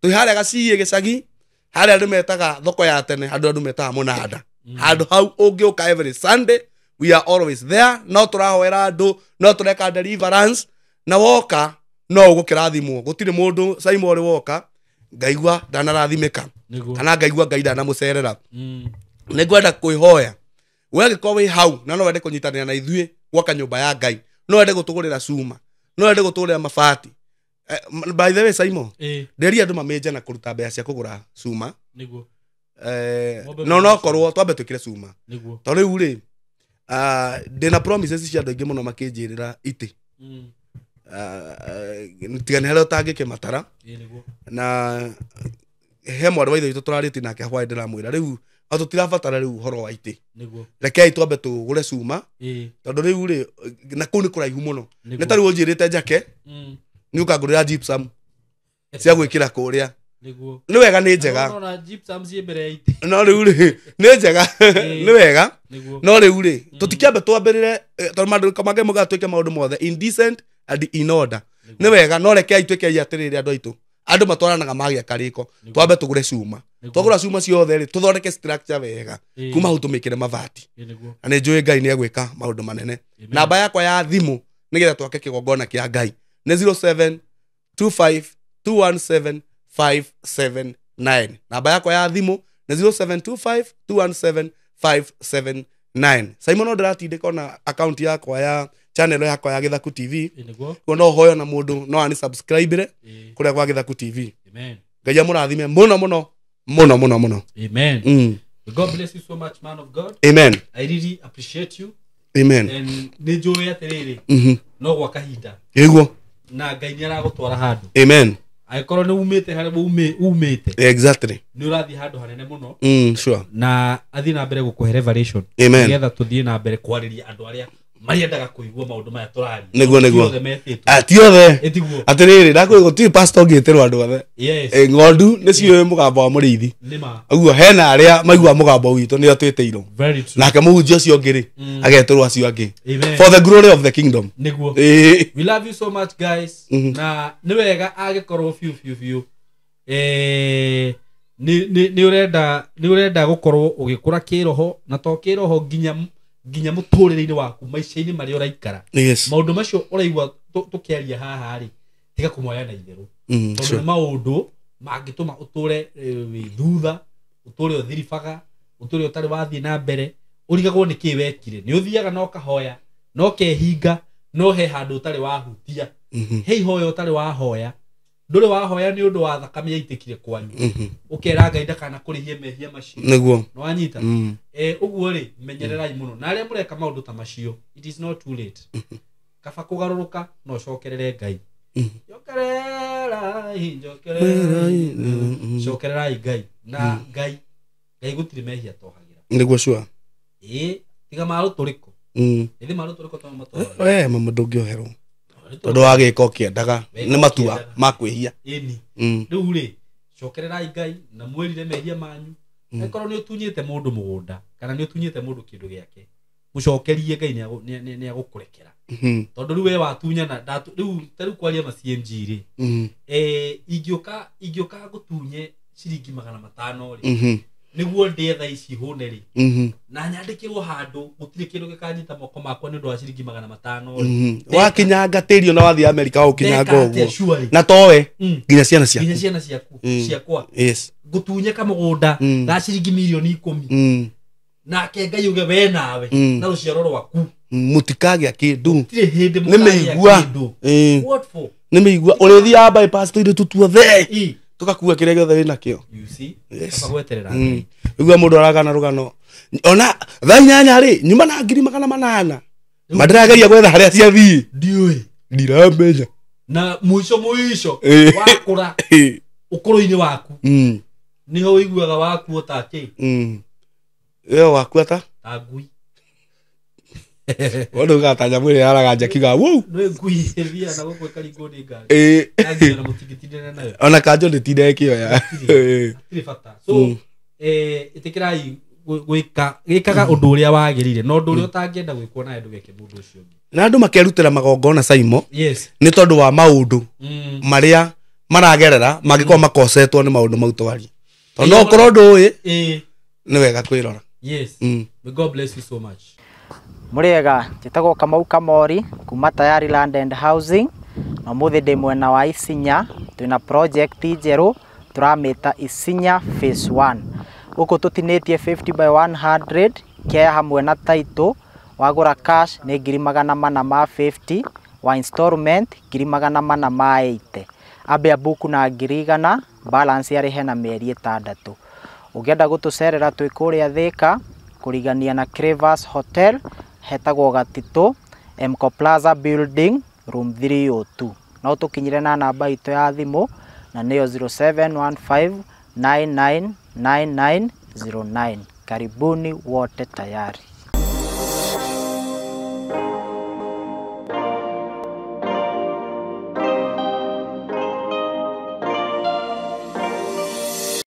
twĩ harĩa Gaciĩ gĩcagi harĩa andũ metaga thoko ya tene andũ metaga mũnanda handũ hau ũngĩũka every Sunday we are always there no tũrahoera andũ no tũreka deliverance na woka no ũgũkĩrathimwo gũtirĩ mũndũ Simon ũrĩ woka ngaigua ndanarathimĩka kana ngaigua Ngai ndanamũcerera nĩ ngwenda kwĩhoya we angĩkorwo wĩ hau na no wende kũnyitanĩra na ithuĩ gwaka nyũmba ya Ngai no wende gũtũgũrĩra cuma no wende gũtũgũrĩra mabati by the way Simon ndĩria andũ mamĩnje na kũruta mbeca cia kũgũra cuma no nokorwo twambe twĩkĩre cuma to rĩu rĩ ndĩna promises cia andũ aingĩ mũno makĩnjĩrĩra itĩ tiga nĩ harĩa ũtangĩkĩmatara na he mwarĩ wa ithe witũ tũrarĩtie nake hwaĩ ndĩramwĩra rĩu tũtirabatara rĩu ũhoro wa itĩ rekei twambe tũgũre cuma tondũ rĩu rĩ na kũu nĩ kũraihu mũno nĩ ta rĩu ũnjĩrĩte njake nĩ ũkangũrĩra gypsum cia gwĩkĩra kũrĩa nĩ wega nĩ njega no rĩu rĩ nĩ njega nĩ wega no rĩu rĩ tũtikĩambe twambĩrĩre tondũ maandĩko mangĩ maugaga twĩke maũndũ mothe indecent and in order nĩ wega no rekei twĩke atĩrĩrĩ andũ aitũ andũ matwaranaga magĩa karĩko twambe tũgũre cuma twagũra cuma ciothe rĩ tũthondeke structure wega kuma hau tũmĩkĩre mabati na nĩ njũĩ Ngai nĩ egwĩka maũndũ manene namba yakwa ya thimũ nĩgetha twake kĩgongona kĩa Ngai nĩ 0725 217 579 namba yakwa ya thimũ nĩ 0725 217 579 Simon no ndĩratindĩka ona account yakwa ya channel yakwa ya Gĩthaku TV kuo no hoyo na mũndũ no ani subscribe kũrĩa kwa Gĩthaku TV. Amen. Ngai amũrathime mũno mũno mũno mũno mũno. Amen. God bless you so much, man of God. Amen. I really appreciate you. Amen. And nĩ njũĩ atĩrĩrĩ no gwa kahinda ĩguo na Ngai nĩ aragũtwara handũ. Amen. Angĩkorwo nĩ umĩte harĩa umĩte exactly nĩ ũrathiĩ handũ hanene mũno sure na athiĩ na mbere gũkũhe revelation Amen nĩgetha tũthiĩ na mbere kwarĩria andũ arĩa marĩendaga kũigua maũndũ maya tũraria nĩguo nĩguo ti ti othe atĩrĩrĩ ndakwĩra gũtirĩ pastor ũngĩtĩrwo andũ othe ng'ondu nĩciũĩ mũgambo wa mũrĩithi ũguo hena arĩa maigua mũgambo witũ nĩo twĩtĩirwo nake mũhunjia ũcio ũngĩ rĩ agetĩrwo acio angĩ for the glory of the kingdom. Nĩguo. We love you so much guys. Na nĩ wega angĩkorwo biũ biũ biũ nĩ ũrenda gũkorwo ũgĩkũra kĩroho na to kĩroho nginya mũtũrĩre-inĩ waku maica-inĩ marĩa ũraikara maũndũ macio ũraigua tũkĩaria haha rĩ tiga kũmoya na itherũ tondũ nĩ maũndũ mangĩtũma ũtũre wĩ thutha ũtũre ũthiribaga ũtũre ũtarĩ wathiĩ na mbere ũrigagwo nĩ kĩĩ wekire nĩ ũthiaga na ũkahoya na ũkehinga no he handũ ũtarĩ wahutia he ihoya ũtarĩ wahoya Ndũrĩ wahoya nĩ ũndũ wa thakame yaitĩkire kwanyu. Ũkera Ngai ndakanakũrĩhie mehia macio. Nĩguo. Nĩwanyita? Ũguo rĩ, menyererai mũno. Na arĩa mũreka maũndũ ta macio, it is not too late. Kaba kũgarũrũka na ũcokerere Ngai. Njokererai, njokererai. Cokererai Ngai. Na Ngai, Ngai gũtirĩ mehia tohagĩra. Nĩguo sure. Ĩĩ, tiga marũtũrĩko. Ĩthĩ marũtũrĩko to matohagĩra. We mama ndũngĩoherwo. Tondũ wa gĩko kĩendaga nĩ matua ma kwĩhia. Ĩni. Rĩu rĩ, cokererai Ngai na mwĩrire mehia manyu. Angĩkorwo nĩ ũtunyĩte mũndũ mũgũnda kana nĩ ũtunyĩte mũndũ kĩndũ gĩake, mũcokerie Ngai nĩ agũkũrekera. Tondũ rĩu we watunyana, rĩu ta rĩu kwaria ma CMG rĩ, ingĩũka ngũtunye ciringi 500 rĩ, nĩguo ndĩe thaa ici hũne rĩ, na nyandĩkĩrwo handũ gũtirĩ kĩndũ gĩkanyita moko makwa nĩ ũndũ wa ciringi 500 rĩ. Wakinyanga tĩri ona wathiĩ Amerika ũkinyanga Ndeka atĩa ũguo. surely? Na towe nginya ciana ciaku. Nginya ciana ciaku, ciakwa. Yes. Ngũtunye kamũgũnda ga ciringi mirioni 10. Nake Ngai uge we nawe na rũciaro rwaku. Mũtikagĩa kĩndũ. Gũtirĩ hĩndĩ Nĩ mũkagĩa mĩigua. kĩndũ. What for? Nĩ mĩigua. Ũrĩthiaga bypass tũirĩtu tuothe. Tũgakua kĩrĩa gĩothe wĩnakĩo. You see? Yes. Kaba gweterera Ngai. Ũigua mũndũ aragana rũgano. Ona thaa 8 rĩ, nyuma na ngiri 800. Mandĩrageria gwetha harĩa ciathiĩ. Ndiũĩ. Ndiramenya. Na mũico mũico wakũra ũkũrũ-inĩ waku. Nĩho ũiguaga wakuo ta kĩ? Ĩyo wakua ta? Ta ngui. Wona ugaga ta nyamũ ĩrĩa yaraga njakiuga wou. Nĩ ngui ĩthiaga na gũkũ ĩkaringwo nĩ ngari. Na nginya na mũtingĩtindana nayo. Ona kanjũ ndĩtinda ĩkĩoya. Hatirĩ bata. So, ĩtĩkĩrai gwĩka, gĩkaga ũndũ ũrĩa wagĩrĩire, na ũndũ ũrĩa ũtangĩenda gwĩkwo nawe ndũgeke mũndũ ũcio ũngĩ. Na andũ makerutĩra magongona Saimo. Yes. Nĩ tondũ wa maũndũ marĩa maragerera mangĩkorwo makocetwo nĩ maũndũ mau twaria. Tondũ no ũkorwo ndũĩ, nĩ wega kwĩrora. Yes. May God bless you so much. Mũrĩega, njĩtagwo Kamau Kamori kuma Tayari Land and Housing, na ũmũthĩ ndĩ mwena wa Isinya, twĩna project njerũ tũramĩta Isinya Phase 1. Gũkũ tũtinĩtie 50 by 100 kea hamwe na title, wagũra cash nĩ ngiri 450, wa installment ngiri 480. Ambia buku na ngiri 100, balance arĩhe na mĩeri 6. Ũngĩenda gũtũcerera twĩ kũrĩa Thika, kũrigania na Crevas Hotel, hetagwo Gatitũ, Mco Plaza Building, room 302. No tũkinyire na namba itũ ya thimũ na nĩyo 0715999909. Karibuni wote tayari.